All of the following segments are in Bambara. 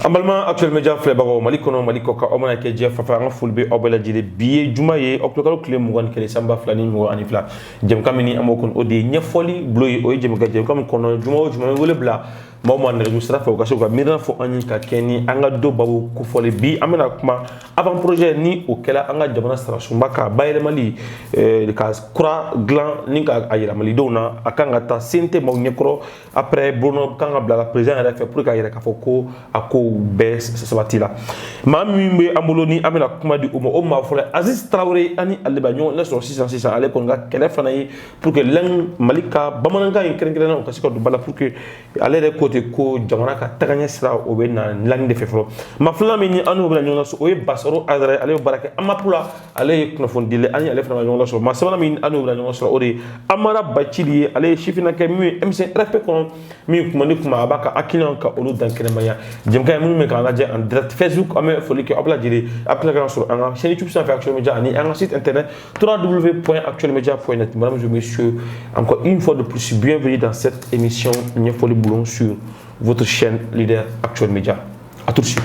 An balima Actuel Media filɛbagaw, Mali kɔnɔ, Mali kɔ kan, aw mana kɛ diɲɛ fan, an ka foli bɛ aw bɛɛ lajɛlen. Bi ye juma ye, octobre kalo tile 21, san 2022. Jɛmukan min an b'o kɔnɔ, o de ye ɲɛfɔli bulon ye. O ye jɛmukan min kɔnɔ, juma o juma, an bɛ wele bila maaw ma nɛgɛjuru sira fɛ, u ka se k'u ka miirina fɔ an ye ka kɛ ni an ka don babu kofɔlen. Bi an bɛna kuma avant projet ni o kɛla an ka jamana sarasunba ka bayɛlɛmali ka kura dilan ni ka a yira malidenw na. A kan ka taa CNT maaw ɲɛkɔrɔ, après bolonɔ kan ka bila président yɛrɛ fɛ pour k'a yɛrɛ k'a fɔ ko a kow bɛɛ sabati la. Maa min bɛ an bolo ni an bɛna kuma di o ma, o maa fɔlɔ, Aziz Tarawele, ani ale bɛ ɲɔgɔn sɔrɔ sisan sisan. Ale kɔni ka kɛlɛ fana ye pour que langue Mali ka bamanankan in kɛrɛnkɛrɛnnenya, o ka se ka don ba la, pour que ale yɛrɛ ko ten ko jamana ka tagaɲɛ sira, o bɛ na langue de fɛ fɔlɔ. Maa filanan min ni an n'o bɛna ɲɔgɔn sɔrɔ, o ye Basaro Ayidara, ale bɛ baara kɛ AMAP la, ale ye kunnafonidila, ani ale fana bɛ ɲɔgɔn sɔrɔ. Maa sabanan min an n'o bɛna ɲɔgɔn sɔrɔ, o de ye Amara Bacili ye, ale ye sifinnakɛ min ye M5 RFP kɔnɔ, min kuma ni kuma a b'a ka hakilinaw ka olu dan kɛnɛmaya. Jɛmukan ye minnu bɛ k'an lajɛ en direct Facebook, an bɛ foli kɛ aw bɛɛ lajɛlen. A bɛ tila ka sɔrɔ an ka chaîne YouTube sanfɛ, Actuel Media, ani an ka site internet www.actuelmedia.net. Mesdames et messieurs, encore une fois de plus, bienvenue dans cette émission Ɲɛfɔli Bulon sur votre chaîne leader Actuel Media. À tout de suite.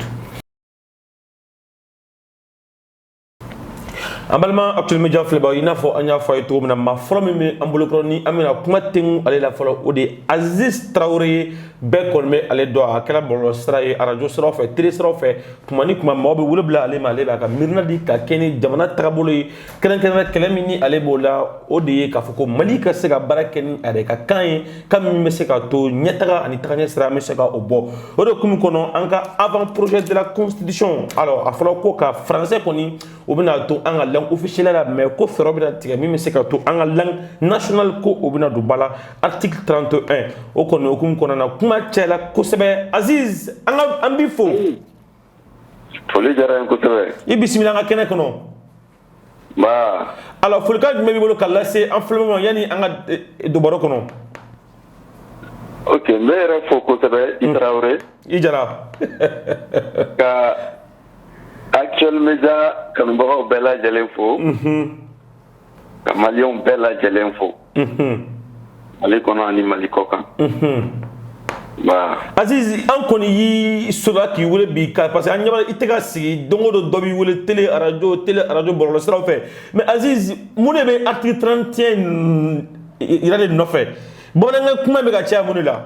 An balima Actuel Media filɛbagaw, i n'a fɔ an y'a fɔ a ye cogo min na, maa fɔlɔ min bɛ an bolokɔrɔ ni an bɛna kuma tengu ale la fɔlɔ, o de ye Aziz Tarawele ye. Bɛɛ kɔni bɛ ale dɔn, a kɛra bɔlɔlɔ sira ye, arajo siraw fɛ, télé siraw fɛ, kuma ni kuma maaw bɛ wele bila ale ma, ale b'a ka miirina di ka kɛ ni jamana tagabolo ye. Kɛrɛnkɛrɛnnenya kɛlɛ min ni ale b'o la, o de ye k'a fɔ ko Mali ka se ka baara kɛ ni a yɛrɛ ka kan ye, kan min bɛ se ka to ɲɛtaga ani tagaɲɛ sira, an bɛ se ka o bɔ. O de hukumu kɔnɔ, an ka avant projet de la constitution, alors a fɔra ko ka français kɔni, o bɛna to an ka langue officielle la, mais ko fɛɛrɛ bɛna tigɛ min bɛ se ka to an ka langue nationale ko o bɛna don ba la, article 31. O kɔni hukumu kɔnɔna na, kuma cayala kosɛbɛ. Aziz, an ka an b'i fo. Foli diyara n ye kosɛbɛ. I bisimila an ka kɛnɛ kɔnɔ. Nba. Alors, folikan jumɛn b'i bolo ka lase an filɛbagaw ma yanni an ka don baro kɔnɔ? Ok, n bɛ yɛrɛ fo kosɛbɛ, i Tarawele. I jara. Ka Actuel Media kanubagaw bɛɛ lajɛlen fo. Ka maliyɛnw bɛɛ lajɛlen fo. Mali kɔnɔ ani Mali kɔ kan. Nba. Aziz, an kɔni y'i sɔrɔ k'i wele bi ka parce que an ɲɛ b'a la i tɛ ka sigi. Don o don dɔ b'i wele télé, arajo, télé, arajo, bɔlɔlɔ siraw fɛ. Mais Aziz, mun de bɛ article 31 yɛrɛ de nɔfɛ? Bamanankan kuma bɛ ka caya mun de la?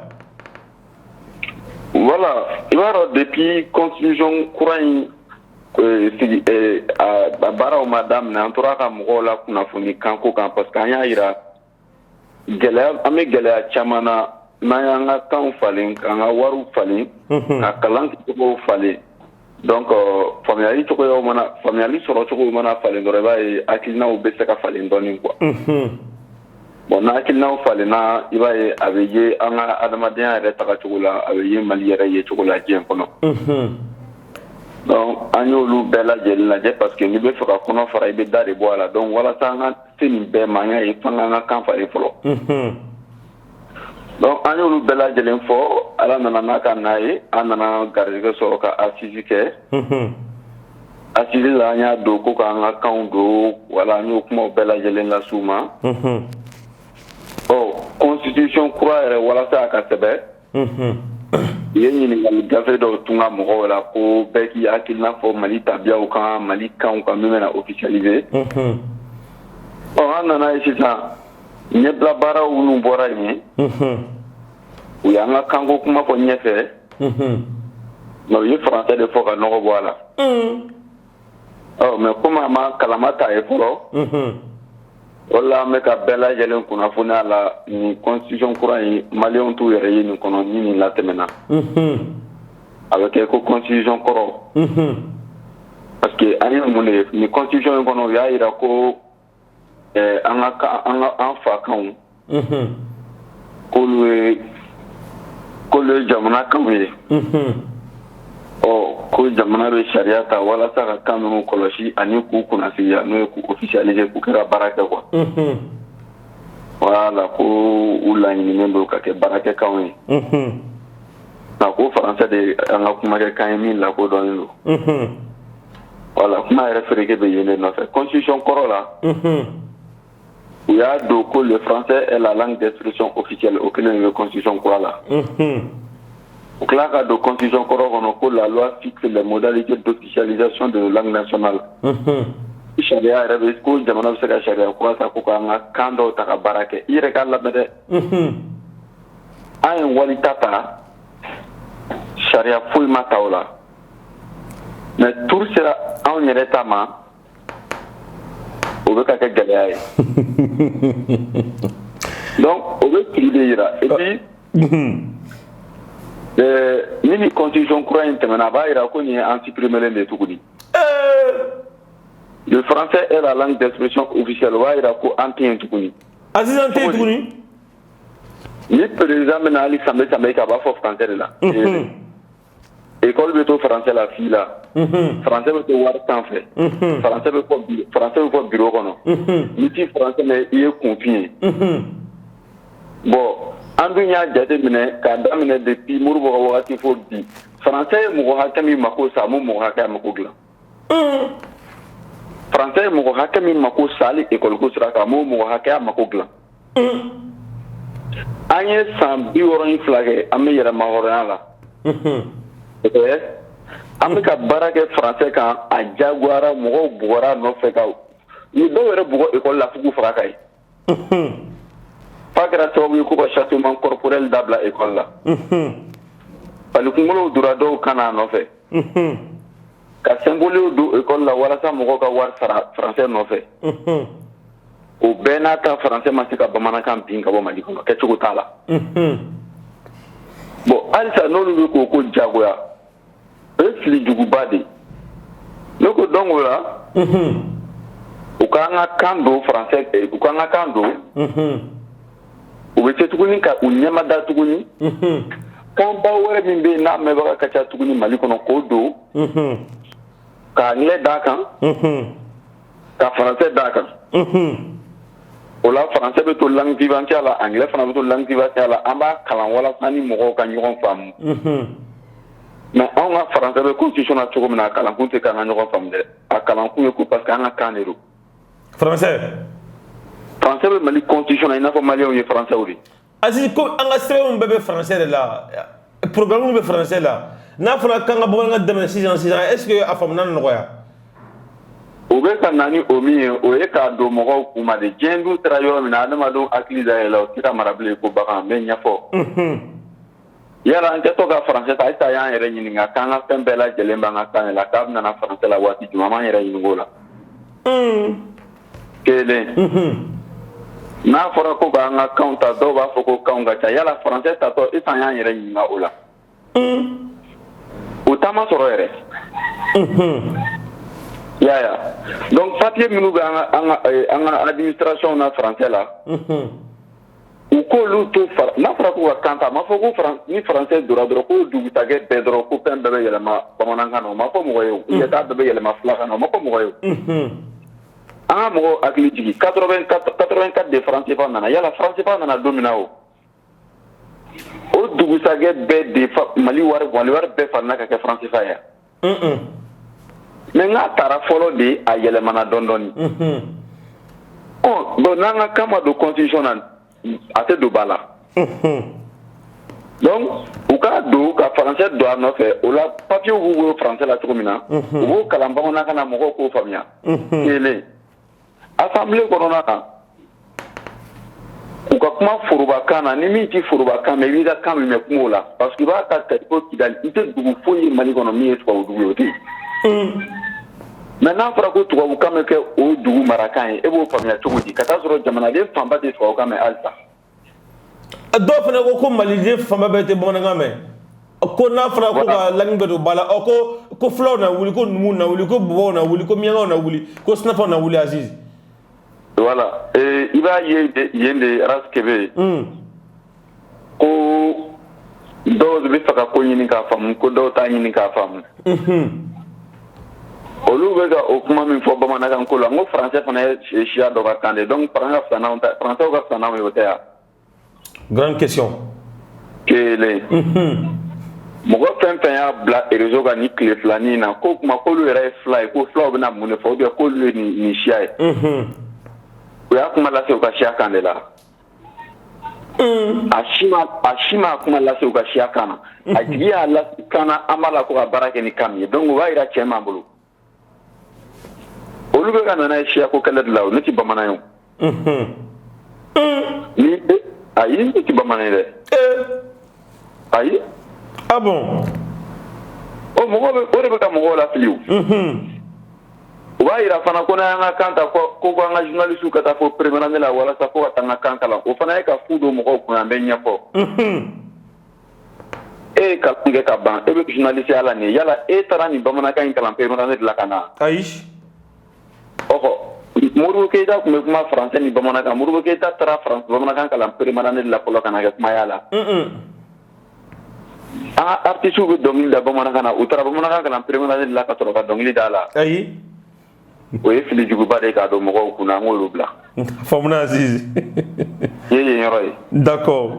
Voilà, i b'a dɔn, depuis constitution kura in sigi a baaraw ma daminɛ, an tora ka mɔgɔw la kunnafoni kanko kan, parce que an y'a yira gɛlɛya, an bɛ gɛlɛya caman na n'an y'an ka kanw falen, k'an ka wariw falen, ka kalan kɛcogow falen. Donc faamuyali cogoyaw mana, faamuyali sɔrɔ cogow mana falen dɔrɔn, i b'a ye hakilinaw bɛ se ka falen dɔɔnin quoi. Bon, n'a hakilinaw falenna, i b'a ye a bɛ ye an ka adamadenya yɛrɛ tagacogo la, a bɛ ye Mali yɛrɛ ye cogo la diɲɛ kɔnɔ. Donc an y'olu bɛɛ lajɛlen lajɛ, parce que n'i bɛ fɛ ka kɔnɔ fara, i bɛ da de bɔ a la. Donc walasa an ka se nin bɛɛ ma, an y'a ye f'an k'an ka kan falen fɔlɔ. Donc an y'olu bɛɛ lajɛlen fɔ. Ala nana n'a ka n'a ye, an nana garijɛgɛ sɔrɔ ka assise kɛ. Assise la, an y'a don ko k'an ka kanw don, wala an y'o kumaw bɛɛ lajɛlen las'u ma. Ɔ, constitution kura yɛrɛ, walasa a ka sɛbɛn, u ye ɲininkali gafe dɔw tun ka mɔgɔw la ko bɛɛ k'i hakilina fɔ Mali tabiyaw kan, Mali kanw kan min bɛna officialiser. Ɔ, an nana ye sisan, ɲɛbila baaraw minnu bɔra yen, u y'an ka kanko kuma fɔ ɲɛfɛ, mais u ye français de fɔ ka nɔgɔ bɔ a la. Ɔ, mais komi a ma kalama ta ye fɔlɔ, o la an bɛ ka bɛɛ lajɛlen kunnafoni a la. Nin constitution kura in, maliyɛnw t'u yɛrɛ ye nin kɔnɔ. Ni nin latɛmɛna, a bɛ kɛ ko constitution kɔrɔ, parce que an ye mun de ye nin constitution in kɔnɔ? U y'a yira ko an ka an fa kanw, k'olu ye jamana kanw ye. Ɔ, ko jamana bɛ sariya ta walasa ka kan ninnu kɔlɔsi ani k'u kunnasigiya, n'o ye k'u officialiser, k'u kɛ ka baara kɛ quoi. Voilà, ko u laɲininen don ka kɛ baarakɛkanw ye. Nka ko français de an ka kumakɛ kan ye min lakodɔnnen don. Voilà, kuma yɛrɛ fereke bɛ yen de nɔfɛ. Constitution kɔrɔ la, u y'a don ko le français est la langue d'expression officielle. O kelen de bɛ constitution kura la. U tila ka don constitution kɔrɔ kɔnɔ ko la loi fixe les modalités d'officialisation de langue nationale. Sariya yɛrɛ bɛ ko jamana bɛ se ka sariya kura ta ko k'an ka kan dɔw ta ka baara kɛ. I yɛrɛ k'a lamɛn dɛ. An ye wali ta ta, sariya foyi ma ta o la, mais tour sera anw yɛrɛ ta ma, o bɛ ka kɛ gɛlɛya ye. Donc o bɛ tigi de yira. Et puis ni constitution kura in tɛmɛna, a b'a yira ko nin ye an supprimer de tuguni. Le français est la langue d'expression officielle, o b'a yira ko an tɛ yen tuguni. Aziz, an tɛ yen tuguni. Ni président bɛna hali sanbɛ sanbɛ kɛ, a b'a fɔ français de la. École bɛ to français la fii la, français bɛ to wari sanfɛ, français bɛ fɔ, français bɛ fɔ bureau kɔnɔ. N'i ti français mɛn, i ye kunfin ye. Bon, an dun y'a jate minɛ k'a daminɛ depuis Modibo ka wagati fo bi, français ye mɔgɔ hakɛ min mako sa, a m'o mɔgɔ hakɛ mako dilan. Français ye mɔgɔ hakɛ min mako sa, hali école ko sira kan, a m'o mɔgɔ hakɛya mako dilan. An ye san 62 kɛ an bɛ yɛrɛma hɔrɔnya la, an bɛ ka baara kɛ français kan. A jagoyara, mɔgɔw bugɔra a nɔfɛ, ka ni dɔw yɛrɛ bugɔ école la f'u k'u faga ka ye, f'a kɛra sababu ye ko ka châtiment corporel dabila école la. Fali kunkolow donna dɔw kan a nɔfɛ, ka symbole don école la walasa mɔgɔw ka wari sara français nɔfɛ. O bɛɛ n'a ta, français ma se ka bamanankan bin ka bɔ Mali kɔnɔ, kɛcogo t'a la. Bon, halisa n'olu bɛ k'o ko jagoya, o ye fili juguba de ye. Ne ko donc o la, u k'an ka kan don français, u k'an ka kan don, u bɛ se tuguni ka u ɲɛmada tuguni kanba wɛrɛ min bɛ yen n'a mɛnbaga ka ca tuguni Mali kɔnɔ, k'o don, ka anglais d'a kan, ka français d'a kan. O la, français bɛ to langue vivante la, anglais fana bɛ to langue vivante la. An b'a kalan walasa ni mɔgɔw ka ɲɔgɔn faamu. Mais anw ka français bɛ constitution na cogo min na, a kalankun tɛ k'an ka ɲɔgɔn faamu dɛ. A kalankun ye ko parce que an ka kan de don. Français. Français bɛ Mali constitution na i n'a fɔ maliyɛnw ye français de. Aziz, ko an ka sɛbɛnw bɛɛ bɛ français de la, programme bɛ français la. N'a fɔra k'an ka bamanankan daminɛ sisan sisan, est ce que a faamuna nɔgɔya? O bɛ ka na ni o min ye, o ye k'a don mɔgɔw kun ma de. Diɲɛ dun sera yɔrɔ min na, adamadenw hakili dayɛlɛ, o tɛ ka mara bilen ko bagan. N bɛ ɲɛfɔ. Yala an kɛtɔ ka français ta, halisa y'an yɛrɛ ɲininka k'an ka fɛn bɛɛ lajɛlen b'an ka kan de la, k'a bɛna français la waati jumɛn? An b'an yɛrɛ ɲininka o la. Kelen, n'a fɔra ko k'an ka kanw ta, dɔw b'a fɔ ko kanw ka ca. Yala français tatɔ, est an y'an yɛrɛ ɲininka o la? O taama sɔrɔ yɛrɛ. I y'a ye? Donc papier minnu bɛ an ka administration na français la, u k'olu to. N'a fɔra k'u ka kan ta, a ma fɔ ko ni français donna dɔrɔn ko dugutagɛ bɛɛ dɔrɔn ko fɛn bɛɛ bɛ yɛlɛma bamanankan na. O ma fɔ mɔgɔ ye o. Ou k'a bɛɛ bɛ yɛlɛma fulakan na, o ma fɔ mɔgɔ ye o. An ka mɔgɔw hakili jigin, 84 de franc CFA nana. Yala franc CFA nana don min na, o dugusajɛ bɛɛ de Mali wari bɛɛ falenna ka kɛ franc CFA ye? Mais n'a taara fɔlɔ de, a yɛlɛmana dɔɔni dɔɔni. Ɔ bon, n'an ka kan ma don constitution na, a tɛ don ba la. Donc u k'a don ka français don a nɔfɛ. O la, papier b'u bolo français la cogo min na, u b'o kalan bamanankan na, mɔgɔw k'o faamuya. Kelen, assemblée kɔnɔna na, u ka kuma forobakan na. Ni min tɛ forobakan mɛn, i b'i ka kan min mɛn kungo la, parce que i b'a ta Kati fo Kidali, i tɛ dugu foyi ye Mali kɔnɔ min ye tubabu dugu ye, o tɛ yen. Mais n'a fɔra ko tubabukan bɛ kɛ o dugu marakan ye, e b'o faamuya cogo di, ka taa sɔrɔ jamanaden fanba tɛ tubabukan mɛn halisa? Dɔw fana ko ko maliden fanba bɛɛ tɛ bamanankan mɛn, ko n'a fɔra ko ka langue bɛɛ don ba la, ɔ ko fulaw na wuli, ko numuw na wuli, ko bɔbɔw na wuli, ko miyankaw na wuli, ko sinafaw na wuli, Aziz. Voilà, i b'a ye yen de, Ras Kebe, ko dɔw bɛ fɛ ka ko ɲini k'a faamu, ko dɔw t'a ɲini k'a faamu. Olu bɛ ka o kuma min fɔ bamanankan ko la, n ko français fana ye siya dɔ ka kan de. Donc français ka fisa n'anw ta, français ka fisa n'anw ye, o tɛ yan? Grande question. Kelen, mɔgɔ fɛn fɛn y'a bila réseau kan ni tile filanin na ko kuma k'olu yɛrɛ ye fila ye, ko filaw bɛna mun de fɔ, ou bien k'olu ye nin siya ye, o y'a kuma lase u ka siya kan de la. A si ma kuma lase u ka siya kan na. A tigi y'a lase kan na, an b'a la ko ka baara kɛ ni kan min ye. Donc o b'a yira cɛ m'an bolo, olu bɛ ka nana ye siya ko kɛlɛ de la. O ne ti bamanan ye o. Ni ayi, ne ti bamanan ye dɛ, ayi. Ah bon? O mɔgɔ bɛ, o de bɛ ka mɔgɔw lafili. O u b'a yira fana ko n'an y'an ka kan ta, ko an ka journaliste ka taa fo première année la walasa ko ka taa an ka kan kalan. O fana ye ka fu don mɔgɔw kun. An bɛ ɲɛfɔ e ye kalan kɛ ka ban, e bɛ journaliste ya la nin ye. Yala e taara nin bamanankan in kalan première année de la ka na? Ayi. Ɔhɔ, Modibo Keyita tun bɛ kuma français ni bamanankan. Modibo Keyita taara français bamanankan kalan première année de la fɔlɔ ka na kɛ kumaya la. An ka artistes bɛ dɔnkili da bamanankan na, u taara bamanankan kalan première année de la ka sɔrɔ ka dɔnkili da la? Ayi. O ye fili juguba de ye k'a don mɔgɔw kunna. An k'olu bila. Faamuna, Aziz. I ye yen yɔrɔ ye. D'accord.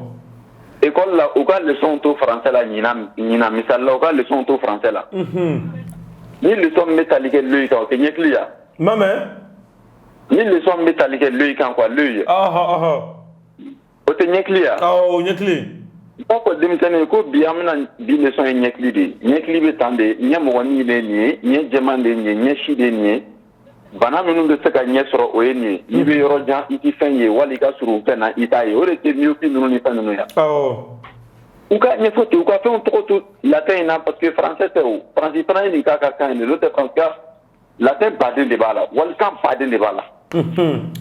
École la, u ka leçon to français la ɲinan ɲinan. Misali la, u ka leçon to français la, ni leçon min bɛ tali kɛ l'œil kan, o tɛ ɲɛkili ya? Ma mɛn. Ni leçon min bɛ tali kɛ l'œil kan quoi, l'œil, Ɔhɔ ɔhɔ. o tɛ ɲɛkili ya? Awɔ, o ɲɛkili. I b'a fɔ denmisɛnnin ye ko bi an bɛna bi leçon ye ɲɛkili de ye. Ɲɛkili bɛ tan de, ɲɛ mɔgɔnin de ye nin ye, ɲɛ jɛman de ye nin ye, ɲɛ si de ye nin ye. Bana minnu bɛ se ka ɲɛ sɔrɔ, o ye nin ye. N'i bɛ yɔrɔ jan, i tɛ fɛn ye, wali i ka surun fɛn na, i t'a ye. O de tɛ myopie ninnu ni fɛn ninnu ya? Awɔ. U ka ɲɛfɔ ten, u ka fɛnw tɔgɔ to latin in na, parce que français tɛ. O faransi fana ye nin k'a ka kan ye de. N'o tɛ, faransi ka latin baden de b'a la, walikan baden de b'a la.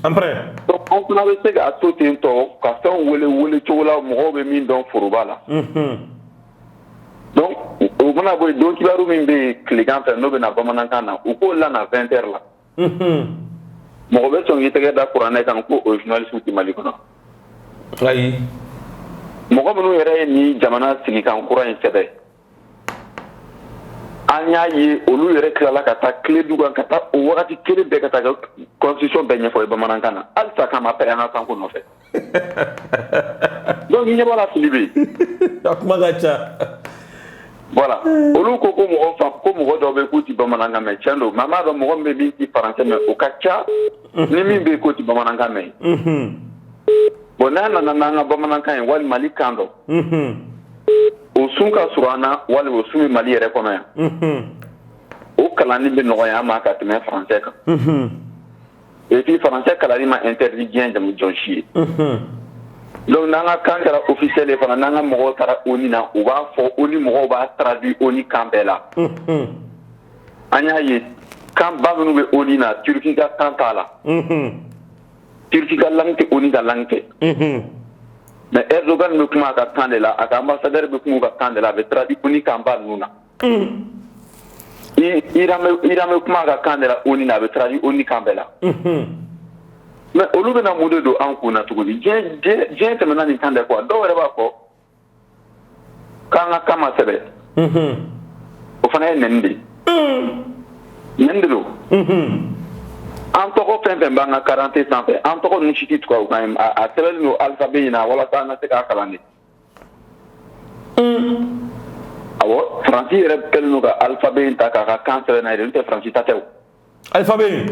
Après. Donc an fana bɛ se k'a to ten tɔ ka fɛnw wele wele cogo la mɔgɔw bɛ min dɔn foroba la. Donc o mana bɔ yen, don kibaru min bɛ yen tilegan fɛ, n'o bɛ na bamanankan na, u k'o lana 20 heures la. Mɔgɔ bɛ sɔn k'i tɛgɛ da kuranɛ kan ko o journaliste tɛ Mali kɔnɔ? Ayi. Mɔgɔ minnu yɛrɛ ye nin jamana sigikan kura in sɛbɛn, an y'a ye olu yɛrɛ tilala ka taa tile du kan ka taa o wagati kelen bɛɛ ka taa constitution bɛɛ ɲɛfɔ ye bamanankan na. Halisa k'an ma pɛrɛn an ka kanko nɔfɛ. Donc i ɲɛ b'a la, fili bɛ yen. A kuma ka ca. Voilà, olu ko mɔgɔ fa ko mɔgɔ dɔw bɛ yen k'u ti bamanankan mɛn. Tiɲɛ don, mais an b'a dɔn mɔgɔ min bɛ min ti faransɛ mɛn, o ka ca ni min bɛ yen k'o ti bamanankan mɛn. Bon, n'a nana n'an ka bamanankan ye wali Mali kan dɔn, o sun ka surun an na, wali o sun bɛ Mali yɛrɛ kɔnɔ yan, o kalanni bɛ nɔgɔya an ma ka tɛmɛ faransɛ kan. Et puis faransɛ kalanni ma interdit diɲɛ jamu jɔn si ye. Donc n'an ka kan kɛra officiel ye fana, n'an ka mɔgɔw taara ONU na, u b'a fɔ ONU mɔgɔw b'a traduit ONU kan bɛɛ la. An y'a ye kan ba minnu bɛ ONU na, Turki ka kan t'a la. Turki ka langue tɛ ONU ka langue tɛ. Mais Erdogan bɛ kuma a ka kan de la, a ka ambassadeur bɛ kuma u ka kan de la, a bɛ traduit ONU kan ba ninnu na. Iran bɛ kuma a ka kan de la ONU na, a bɛ traduit ONU kan bɛɛ la. Mais olu bɛna mun de don an kun na tuguni? Diɲɛ diɲɛ tɛmɛna nin kan dɛ quoi. Dɔw yɛrɛ b'a fɔ k'an ka kan ma sɛbɛn. O fana ye nɛni de ye. Nɛni de don. An tɔgɔ fɛn fɛn b'an ka carte sanfɛ, an tɔgɔ ninnu si tɛ tubabukan ye. A sɛbɛnnen don alphabet in na walasa an ka se k'a kalan de. Awɔ, Faransi yɛrɛ kɛlen don ka alphabet in ta k'a ka kan sɛbɛn n'a ye de. N'o tɛ, Faransi ta tɛ o. Alphabet.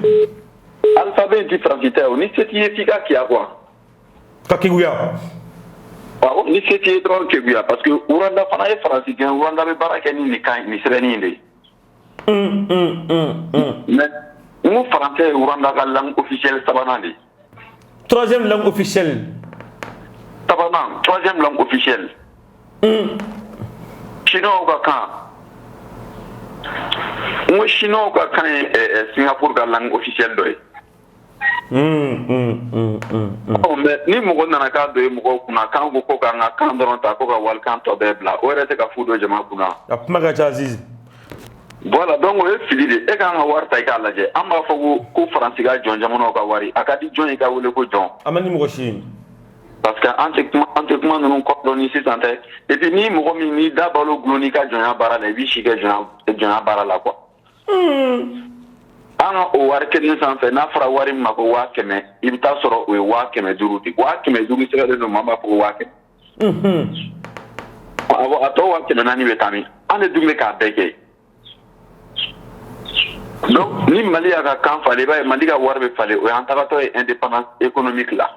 Alphabet in ti Faransi ta ye o. Ni se t'i ye, f'i ka kiya quoi. Ka keguya. Awɔ, ni se t'i ye dɔrɔn, keguya, parce que Rwanda fana ye Faransi gɛn. Rwanda bɛ baara kɛ ni nin kan, nin sɛbɛnni in de ye. Mais n ko français ye Rwanda ka langue officielle sabanan de ye. Troisième langue officielle. Sabanan, troisième langue officielle. Chinois ka kan, n ko chinois ka kan ye Singapour ka langue officielle dɔ ye. Ɔ, mais ni mɔgɔ nana k'a don ye mɔgɔw kunna k'an ko k'an ka kan dɔrɔn ta, ko ka walikan tɔ bɛɛ bila, o yɛrɛ tɛ ka fu don jama kunna. A kuma ka ca, Aziz. Voilà, donc o ye fili de. E k'an ka wari ta, i k'a lajɛ. An b'a fɔ ko Faransi ka jɔn jamanaw ka wari, a ka di jɔn ye ka wele ko jɔn? A ma ni mɔgɔ si ye. Parce que an tɛ kuma ninnu kɔ dɔn ni sisan tɛ. Et puis ni mɔgɔ min n'i da balo gulon n'i ka jɔnya baara la, i b'i si kɛ jɔnya baara la quoi. An ka o wari kelen sanfɛ, n'a fɔra wari min ma ko 100 000, i bɛ taa sɔrɔ o ye 500 000 de. 500 000 sɛbɛnlen don, maa b'a fɔ ko 100 000. Awɔ, a tɔ 400 000 bɛ taa min? An de dun bɛ k'a bɛɛ kɛ. Donc ni Mali y'a ka kan falen, i b'a ye Mali ka wari bɛ falen. O y'an tagatɔ ye indépendance économique la.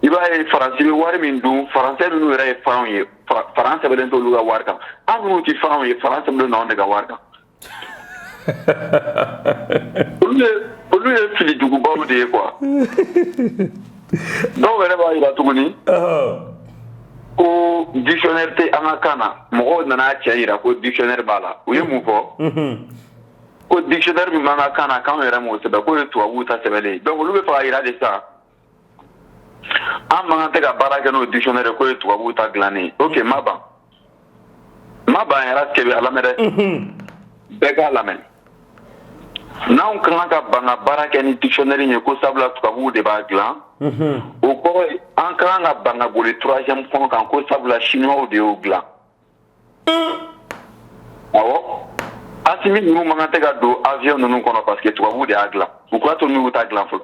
I b'a ye, Faransi bɛ wari min dun, Faransɛ minnu yɛrɛ ye fanw ye, faran sɛbɛnlen t'olu ka wari kan. An minnu tɛ fanw ye, faran sɛbɛnlen don anw de ka wari kan. Olu ye fili jugubaw de ye quoi. Dɔw yɛrɛ b'a yira tuguni ko dictionnaire tɛ an ka kan na. Mɔgɔw nana cɛ yira ko dictionnaire b'a la. U ye mun fɔ? Ko dictionnaire min b'an ka kan na, k'anw yɛrɛ m'o sɛbɛn, k'o ye tubabuw ta sɛbɛnlen ye. Donc olu bɛ fɛ ka yira de sisan, an man kan tɛ ka baara kɛ n'o dictionnaire ye, k'o ye tubabuw ta dilannen ye. Ok, ma ban, ma ban yɛrɛ kɛbɛ a lamɛn dɛ, bɛɛ k'a lamɛn. N'anw ka kan ka ban ka baara kɛ ni dictionnaire ye, ko sabula tubabuw de b'a dilan, o kɔrɔ ye an ka kan ka ban ka boli troisième pont kan, ko sabula chinois de y'o dilan. Awɔ, Asimi ninnu man kan tɛ ka don avion ninnu kɔnɔ, parce que tubabuw de y'a dilan. U k'a to n'u ta dilan fɔlɔ.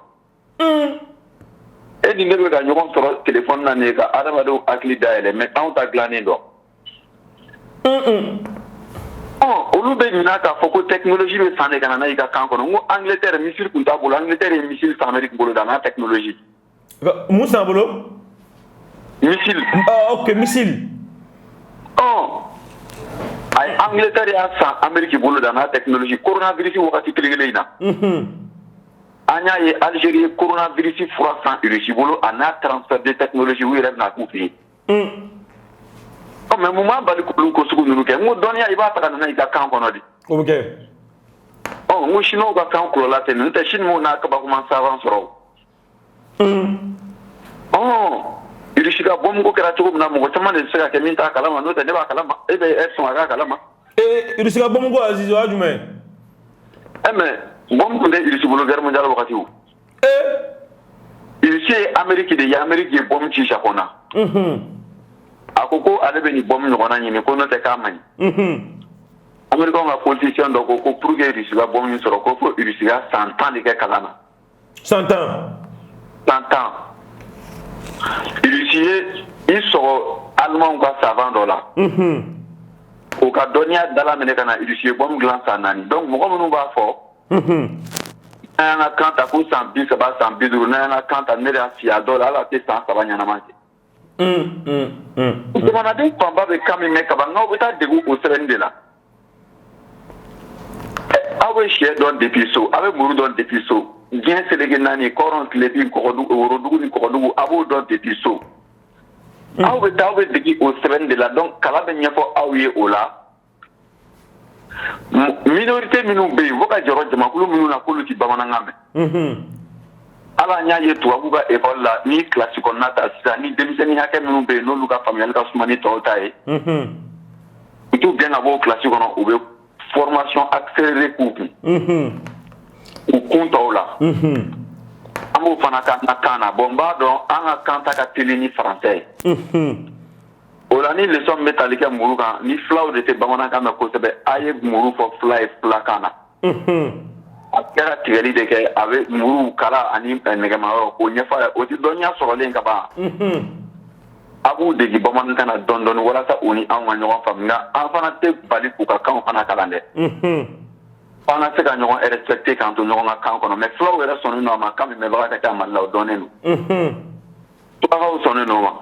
E ni ne bɛ ka ɲɔgɔn sɔrɔ téléphone na nin ye ka adamadenw hakili dayɛlɛ, mais anw ta dilannen dɔn. Ɔ, olu bɛ ɲinɛ k'a fɔ ko technologie bɛ san de ka na n'a y'i ka kan kɔnɔ. N ko Angleterre, missile tun t'a bolo. Angleterre ye missile san Amérique bolo da n'a technologie. Mun san bolo? Missile. Ah ok, missile. Ɔ, a ye Angleterre y'a san Amérique bolo da n'a technologie. Coronavirus wagati kelen kelen in na, an y'a ye, Algérie ye coronavirus fura san Russie bolo a n'a transfert de technologie. U yɛrɛ bɛna k'u fɛ yen. Ɔ, mais mun b'an bali k'olu ko sugu ninnu kɛ? N ko dɔnniya, i b'a ta ka na n'a i ka kan kɔnɔ de. O bɛ kɛ. Ɔ, n ko chinois ka kan kulɔla tɛ, n'o tɛ chinois n'a kabakoma savant sɔrɔ o. Ɔ, Russie ka bombe ko kɛra cogo min na, mɔgɔ caman de bɛ se ka kɛ min t'a kalama. N'o tɛ, ne b'a kalama, e bɛ e sɔn a k'a kalama. Ee, Russie ka bombe ko, Aziz, o y'a jumɛn? Ɛ, mais bombe tun tɛ Russie bolo guerre mondiale wagati o. Russie ye Amérique de ye, Amérique ye bombe ci Japon na. A ko ko ale bɛ nin bombe ɲɔgɔnna ɲini, ko n'o tɛ k'a man ɲi. Américain ka politicien dɔ ko ko pour que Russie ka bombe sɔrɔ, ko fo Russie ka san 10 de kɛ kalan na. San 10. San 10. Russie ye i sɔgɔ Allemand ka savant dɔ la. O ka dɔnniya dala minɛ ka na, Russie ye bombe dilan san 4. Donc mɔgɔ minnu b'a fɔ n'an y'an ka kan ta ko san 30, san 50, n'an y'an ka kan ta, ne de y'a f'i ye, a dɔw la hali a tɛ san 3 ɲɛnama kɛ. Jamanaden fanba bɛ kan min mɛn kaban, n'aw bɛ taa degun o sɛbɛnni de la. Aw bɛ sɛ dɔn depuis so, aw bɛ muru dɔn depuis so, diɲɛ seleke naani, kɔrɔn, tilebin, kɔgɔdugu, worodugu ni kɔgɔdugu, a b'o dɔn depuis so. Aw bɛ taa, aw bɛ degi o sɛbɛnni de la. Donc kalan bɛ ɲɛfɔ aw ye o la. Minorité minnu bɛ yen, u bɛ ka jɔrɔ jamakulu minnu na k'olu tɛ bamanankan mɛn, ala an y'a ye tubabu ka école la, ni kilasi kɔnɔna ta sisan, ni denmisɛnnin hakɛ minnu bɛ yen n'olu ka faamuyali ka suma ni tɔw ta ye, u t'u gɛn ka bɔ o kilasi kɔnɔ. U bɛ formation accélérée k'u kun, u kun tɔw la. An b'o fana k'an ka kan na. Bon, n b'a dɔn an ka kan ta ka teli ni faransɛ ye. O la, ni leçon min bɛ tali kɛ muru kan, ni filaw de tɛ bamanankan mɛn kosɛbɛ, a ye muru fɔ fila ye filakan na. A kɛra tigɛli de kɛ, a bɛ muru kala ani nɛgɛmayɔrɔ k'o ɲɛfɔ a ye. O tɛ dɔnniya sɔrɔlen ka ban. A b'u degi bamanankan na dɔɔni dɔɔni walasa u ni anw ka ɲɔgɔn faamu. Nka an fana tɛ bali k'u ka kanw fana kalan dɛ, f'an ka se ka ɲɔgɔn respecter k'an to ɲɔgɔn ka kan kɔnɔ. Mais filaw yɛrɛ sɔnnen don a ma. Kan min mɛnbaga ka ca Mali la, o dɔnnen don. Surakaw sɔnnen don o ma.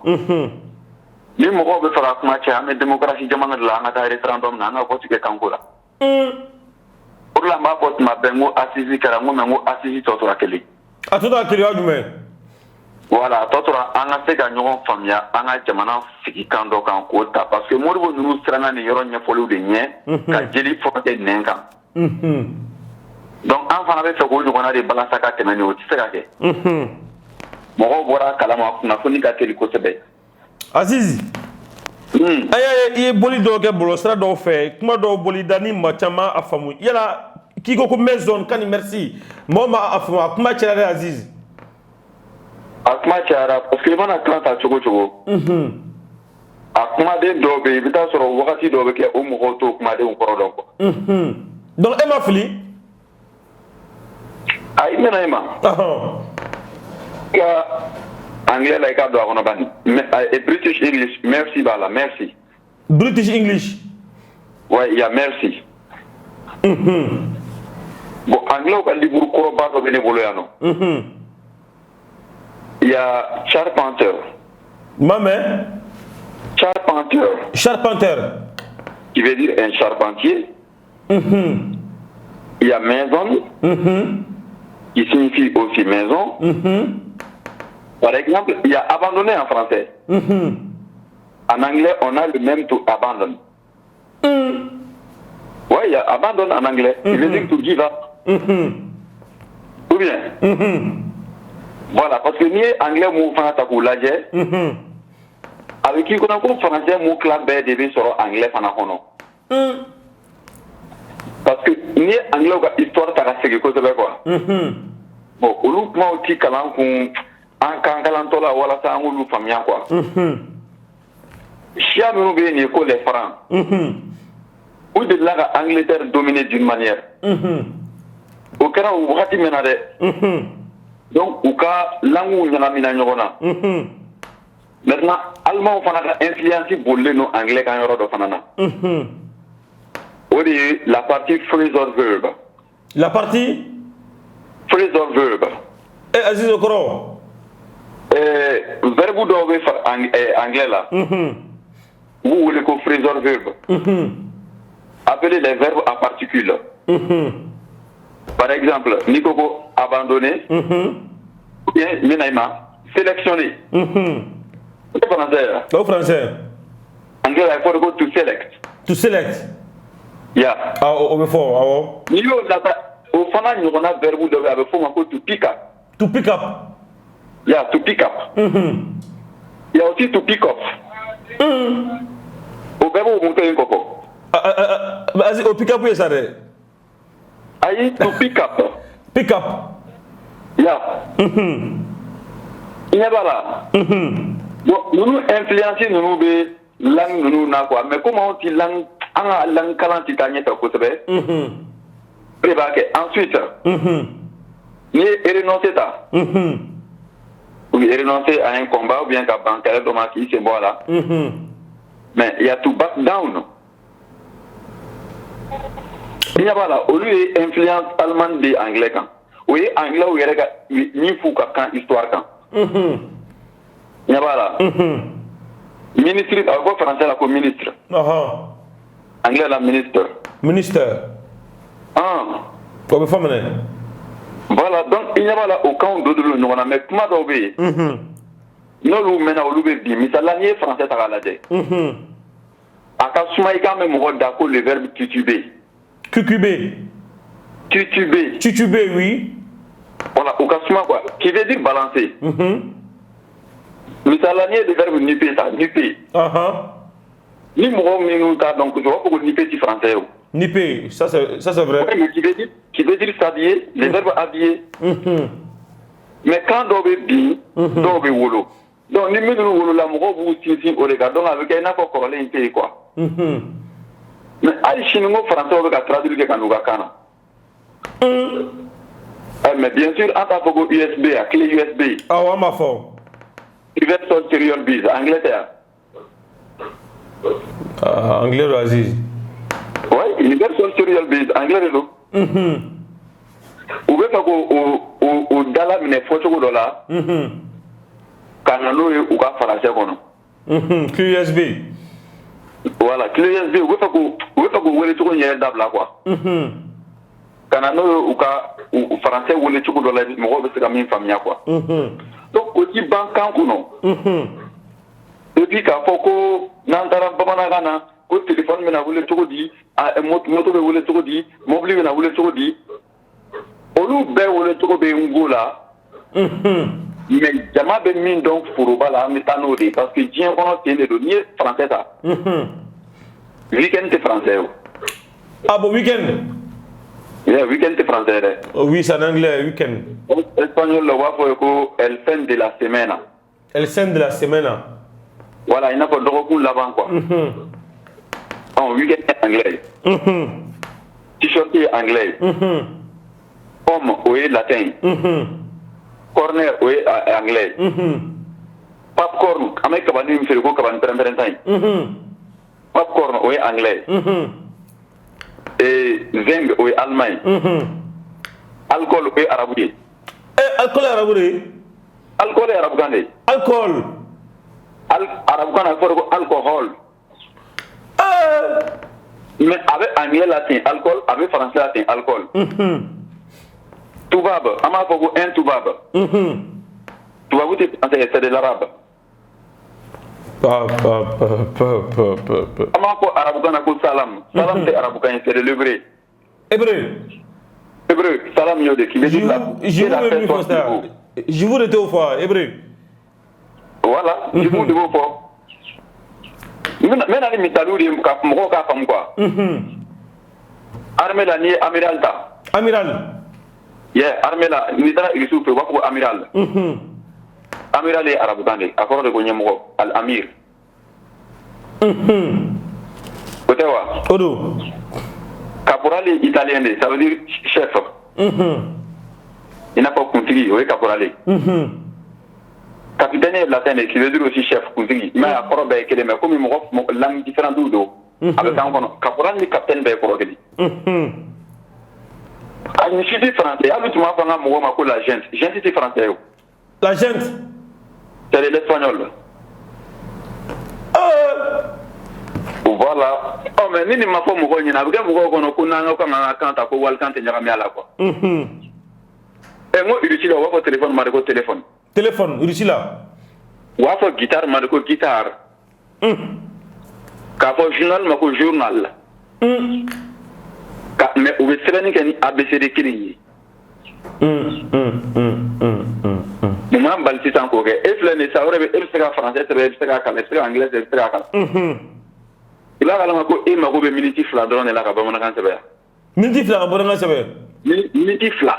Ni mɔgɔw bɛ fɛ ka kuma caya, an bɛ démocratie jamana de la, an ka taa référendum na, an ka vote kɛ kanko la. O de la n b'a fɔ tuma bɛɛ, n ko assise kɛra, n ko mais n ko assise tɔ tora kelen. A tɔ tora kelen, o jumɛn? Voilà, a tɔ tora an ka se ka ɲɔgɔn faamuya, an ka jamana sigi kan dɔ kan k'o ta, parce que Modibo ninnu siranna nin yɔrɔ ɲɛfɔliw de ɲɛ ka jeli furakɛ nɛn kan. Donc an fana bɛ fɛ k'o ɲɔgɔnna de balasa ka tɛmɛ nin, o tɛ se ka kɛ. Mɔgɔw bɔra a kalama, kunnafoni ka teli kosɛbɛ. Aziz, an y'a ye i ye boli dɔw kɛ bɔlɔlɔsira dɔw fɛ, kuma dɔw boli da ni maa caman a faamu. Yala k'i ko ko maison ka ni merci, mɔgɔ ma a faamu, a kuma cayara dɛ, Aziz. A kuma cayara parce que i mana kan ta cogo cogo, a kumaden dɔw bɛ yen, i bɛ taa sɔrɔ wagati dɔw bɛ kɛ, o mɔgɔw t'o kumadenw kɔrɔ dɔn quoi. Donc e ma fili? Ayi, n bɛna e ma. I ka anglais la, i ka don a kɔnɔ bani. British English, merci b'a la, merci. British English. Ouais, il y a merci. Bon, anglais ka livre kɔrɔba dɔ bɛ ne bolo yan nɔ. Il y a charpenteur. Ma mɛn. Charpenteur. Charpenteur. Qui veut dire un charpentier. Il y a maison, qui signifie aussi maison. Par exemple, il y a abandonner en français. En anglais, on a le même to abandon. Ouais, il y a abandon en anglais. Il veut dire to give up. Ou bien. Voilà, parce que n'i ye anglais mot fana ta k'u lajɛ, a bɛ k'i kɔnɔ ko français mot tila bɛɛ de bɛ sɔrɔ anglais fana kɔnɔ. Parce que n'i ye anglais ka histoire ta ka segin kosɛbɛ quoi. Bon, olu kumaw ti kalan kun an kan kalantɔ la walasa an k'olu faamuya quoi. Siya minnu bɛ yen nin ye ko les francs. U delila ka Angleterre dominer d'une manière. O kɛra o wagati min na dɛ. Donc u ka langues ɲagamina ɲɔgɔn na. Maintenant, Allemands fana ka influence bolilen don anglais kan yɔrɔ dɔ fana na. O de ye la partie phrasal verb. La partie? Phrasal verb. Eh, Aziz, o kɔrɔ? Verbe dɔw bɛ anglais la. U b'u wele ko phrasal verb. Appelez les verbes à particules. Par exemple, n'i ko ko abandonner, ou bien n bɛna i ma sélectionner. O tɛ français ye. O français. Anglais la, il faut ko to select. To select. Ya. Ah, o bɛ fɔ, awɔ. N'i y'o lata, o fana ɲɔgɔnna verbe dɔ bɛ yen, a bɛ f'o ma ko to pick up. To pick up. Ya, to pick up. Il y a aussi to pick off. O bɛɛ b'o mun kelen kɔ fɔ. Ah, ah, Aziz, o pick up ye sa dɛ. Ayi, to pick up. Pick up. Ya. I ɲɛ b'a la. Bon, ninnu influence ninnu bɛ langue ninnu na quoi, mais comme anw ti langue, an ka langue kalan ti taa ɲɛfɛ kosɛbɛ. O de b'a kɛ. Ensuite, n'i ye renoncer ta, ou bien renoncer à un combat, ou bien ka ban kɛlɛ dɔ ma k'i sen bɔ a la. Mais il y a to back down. I ɲɛ b'a la, olu ye influence allemande de anglais kan. O ye anglais yɛrɛ ka min f'u ka kan histoire kan. I ɲɛ b'a la. Ministre, a bɛ fɔ français la ko ministre. Anglais la, minister. Ministre. Ah. O bɛ fɔ minɛ. Voilà, donc i ɲɛ b'a la, o kanw don don ɲɔgɔn na, mais kuma dɔw bɛ yen. N'olu mɛnna, olu bɛ bin. Misali la, n'i ye français ta k'a lajɛ. A ka suma i k'a mɛn mɔgɔ da ko le verbe tituber. QQB. Tituber. Tituber, oui. Voilà, o ka suma quoi. Qui veut dire balancer. Misali la, n'i ye le verbe nipper ta, nipper. Ni mɔgɔ minnu t'a dɔn kosɛbɛ, u b'a fɔ ko nipper ti français ye o. Nipper, ça c'est vrai. Oui, mais qui veut dire s'habiller, le verbe habiller. Mais kan dɔw bɛ bin, dɔw bɛ wolo. Donc ni minnu wolola, mɔgɔw b'u sinsin o de kan. Donc a bɛ kɛ i n'a fɔ kɔrɔlen in tɛ yen quoi. Mais hali sini n ko français bɛ ka traduire kɛ ka n'u ka kan na. Eh, mais bien sûr, an t'a fɔ ko USB, a clé USB. Awɔ, an b'a fɔ. Universal Serial Bus, anglais tɛ yan. Ah, anglais don, Aziz. Oui, Universal Serial Bus, anglais de don. U bɛ fɛ k'o o dala minɛ fɔcogo dɔ la. Ka na n'o ye u ka français kɔnɔ. Clé USB. Voilà, clé USB, u bɛ fɛ k'o wele cogo in yɛrɛ dabila quoi. Ka na n'o ye u ka u français wele cogo dɔ la, mɔgɔw bɛ se ka min faamuya quoi. Donc o ti ban kan kɔnɔ. Et puis k'a fɔ ko n'an taara bamanankan na ko téléphone bɛna wele cogo di, moto bɛ wele cogo di, mobili bɛna wele cogo di, olu bɛɛ wele cogo bɛ n go la. Mais jama bɛ min dɔn foroba la, an bɛ taa n'o de ye parce que diɲɛ kɔnɔ ten de don. N'i ye français ta, week-end tɛ français o. Ah bon, week-end. Yeah, week-end tɛ français dɛ. Oh, oui, c'est en anglais, week-end. Espagnol la, u b'a fɔ ye ko el fin de la semana. El fin de la semana. Voilà, i n'a fɔ dɔgɔkun laban quoi. Ɔn, week-end ye anglais ye. T-shirt ye anglais ye. Pomme, o ye latin ye. Corner, o ye anglais ye. Popcorn, an bɛ kabani min feere ko kabani pɛrɛn-pɛrɛn ye. Popcorn, o ye anglais ye. Et zinc, o ye allemand ye. Alcool, o ye arabu ye. Eh, alcool ye arabu de ye? Alcool ye arabukan de ye. Alcool. Arabukan na, a fɔra ko alcool. Mais a bɛ anglais la ten, alcool, a bɛ français la ten, alcool. Tubaab, an b'a fɔ ko un tubaab. Tubabu tɛ français, c'est de l'arabe. Pa pa pa pa pa pa pa. An b'a fɔ arabukan na ko salam. Salam tɛ arabukan ye, c'est de l'hébreu. Hébreu. Hébreu, salam y'o de, qui veut dire la Jibu la bɛ paix min soit fɔ sur sisan, vous. Jibu de t'o fɔ, hébreu. Voilà, juifs de b'o fɔ. N bɛ na ni misaliw de ye ka mɔgɔw k'a faamu quoi. Armée la, n'i ye amiral ta. Amiral. Yeah, armée la, n'i taara Irisiw fɛ, u b'a fɔ ko amiral. Amiral ye arabukan de ye, a kɔrɔ de ko ɲɛmɔgɔ, al amir. O tɛ wa? O don. Caporal ye italien de ye, ça veut dire chef. I n'a fɔ kuntigi, o ye caporal ye. Capitaine ye latin de ye, qui veut dire aussi chef, kuntigi. I m'a ye, a kɔrɔ bɛɛ ye kelen, mais komi mɔgɔ langue différente don, a bɛ k'an kɔnɔ. Caporal ni capitaine bɛɛ ye kɔrɔ kelen. A nin si tɛ français, hali tun b'a fɔ an ka mɔgɔw ma ko la junte. Junte tɛ français ye o. La junte. C'est de l'espagnol. Voilà. Ɔ, mais ni nin ma fɔ mɔgɔw ɲɛna, a bɛ kɛ mɔgɔw kɔnɔ ko n'an ko k'an ka kan ta, ko walikan tɛ ɲagami a la quoi. Ɛ, n ko Russie la, u b'a fɔ téléphone ma de ko téléphone. Téléphone, Russie la. U b'a fɔ guitare ma de ko guitare. K'a fɔ journal ma ko journal. Ka mais u bɛ sɛbɛnni kɛ ni ABCD kelen ye. Mun b'an bali sisan k'o kɛ? E filɛ nin ye sisan, o de bɛ e bɛ se ka français sɛbɛn, e bɛ se k'a kalan, e bɛ se ka anglais sɛbɛn, e bɛ se k'a kalan. I b'a kalama ko e mago bɛ miniti 2 dɔrɔn de la ka bamanankan sɛbɛn yan. Miniti 2 ka bamanankan sɛbɛn. Miniti 2.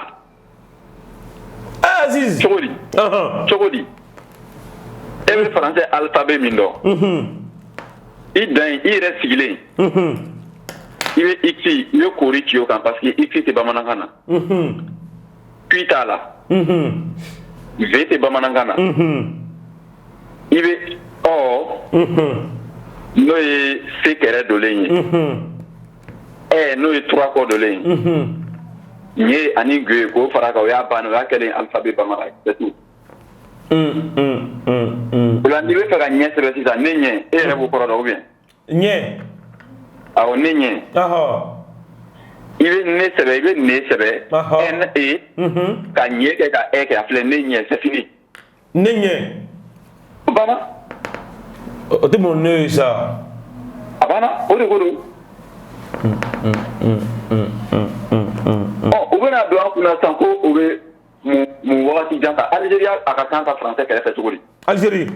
Eh, Aziz. Cogo di? Cogo di? E bɛ français alphabet min dɔn. I dan ye i yɛrɛ sigilen. I bɛ X, i bɛ koori ci o kan parce que X tɛ bamanankan na. Q t'a la. V tɛ bamanankan na. I bɛ ɔ, n'o ye C kɛrɛ dolen ye. Ɛ, n'o ye trois kɔ dolen ye. Ɲe ani g, k'o fara a kan, o y'a bannen, o y'a kɛlen alphabet bambara ye, c'est tout. O la, n'i bɛ fɛ ka ɲɛ sɛbɛn sisan, ne ɲɛ, e yɛrɛ b'o kɔrɔ dɔn ou bien? Ɲɛ. Awɔ, ne ɲɛ. I bɛ ne sɛbɛn, i bɛ ne sɛbɛn. N E. Ka ɲɛ kɛ ka ɛ kɛ, a filɛ, ne ɲɛ, c'est fini. Ne ɲɛ. O banna. O tɛ mun ne ye sa. A banna, o de ko don. Ɔ, u bɛna don an kunna sisan ko u bɛ mun wagati jan ta Algérie a ka kan ta français kɛrɛfɛ cogo di? Algérie.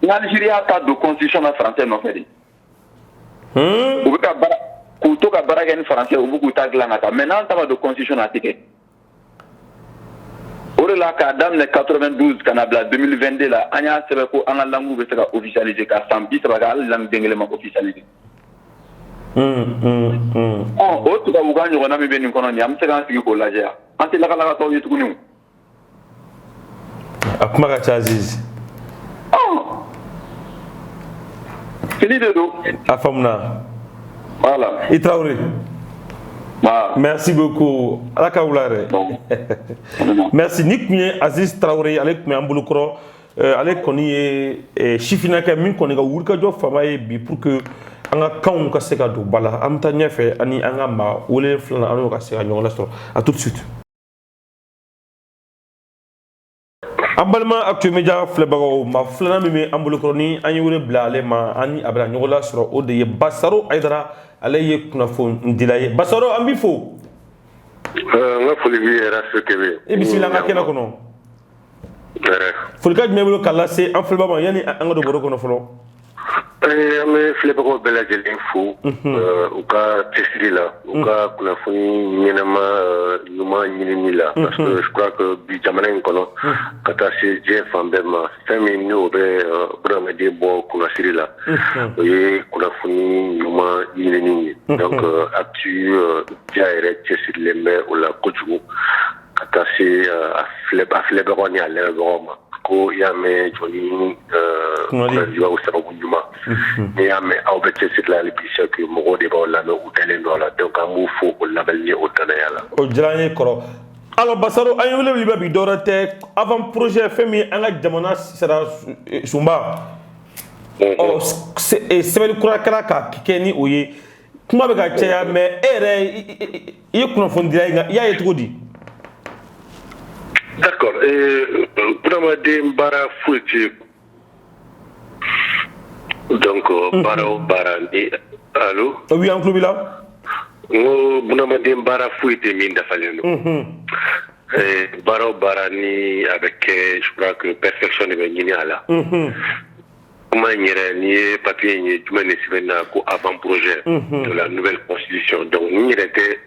Ni Algérie y'a ta don constitution na français nɔfɛ de. U bɛ ka baara k'u to ka baara kɛ ni français, u b'u k'u ta dilan ka taa, mais n'an ta ma don constitution na, a tɛ kɛ. O de la, k'a daminɛ 92 ka na bila 2022 la, an y'a sɛbɛn ko an ka langue bɛ se ka officialiser, ka san 30 kɛ, hali langue den kelen ma officialiser. Ɔ, o tubabukan ɲɔgɔnna min bɛ nin kɔnɔ nin, an bɛ se k'an sigi k'o lajɛ yan. An tɛ lakalakatɔw ye tuguni o. A kuma ka ca, Aziz. Ɔ, fili de don. A faamuna. Voilà. I Traoré. Voilà. Merci beaucoup. Ala ka wula yɛrɛ. Bon. Merci. Ni tun ye Aziz Traoré, ale tun bɛ an bolo kɔrɔ. Ale kɔni ye sifinnakɛ min kɔni ka wulikajɔ fanba ye bi pour que an ka kanw ka se ka don ba la. An bɛ taa ɲɛfɛ ani an ka maa wele filanan, an n'o ka se ka ɲɔgɔn lasɔrɔ. À tout de suite. An balima Actu Media filɛbagaw, maa filanan min bɛ an bolo kɔrɔ ni an ye wele bila ale ma, an ni a bɛna ɲɔgɔn lasɔrɔ, o de ye Basaro Ayidara, ale ye kunnafonidila ye. Basaro, an b'i fo. N ka foli b'i yɛrɛ fɛ, Kebe. I bisimila an ka kɛnɛ kɔnɔ. Yɛrɛ. Folikan jumɛn b'i bolo k'a lase an filɛbagaw ma yanni an ka don baro kɔnɔ fɔlɔ? An bɛ filɛbagaw bɛɛ lajɛlen fo u ka cɛsiri la, u ka kunnafoni ɲɛnama ɲuman ɲinini la, parce que je crois que bi jamana in kɔnɔ, ka taa se diɲɛ fan bɛɛ ma, fɛn min n'o bɛ bunadamaden bɔ kunnasiri la, o ye kunnafoni ɲuman ɲinini ye. Donc Actu Media yɛrɛ cɛsirilen bɛ o la kojugu, ka taa se a filɛbagaw ni a lamɛnbagaw ma ko i y'a mɛn jɔni kunnadibaw sababu ɲuman, n'i y'a mɛn aw bɛ cɛsiri la hali bi, c'est que mɔgɔw de b'aw lamɛn, u dalen don a la. Donc an b'u fo o lamɛnni ni o danaya la. O diyara n ye kɔrɔ. Alors Basaro, an ye wele wele bi, dɔwɛrɛ tɛ, avant projet fɛn min an ka jamana sara sunba ɔ sɛbɛnni kura kɛra ka kɛ ni o ye, kuma bɛ ka caya, mais e yɛrɛ, i ye kunnafonidila ye, nka i y'a ye cogo di? D'accord, bunamaden baara foyi tɛ, donc baara o baara ni, allo? Oui, an tulo b'i la. N ko bunamaden baara foyi tɛ min dafalen don. Baara o baara ni a bɛ kɛ, je crois que perfection de bɛ ɲini a la. Kuma in yɛrɛ, n'i ye papier in ye, jumɛn de sɛbɛn na ko avant projet de la nouvelle constitution? Donc nin yɛrɛ tɛ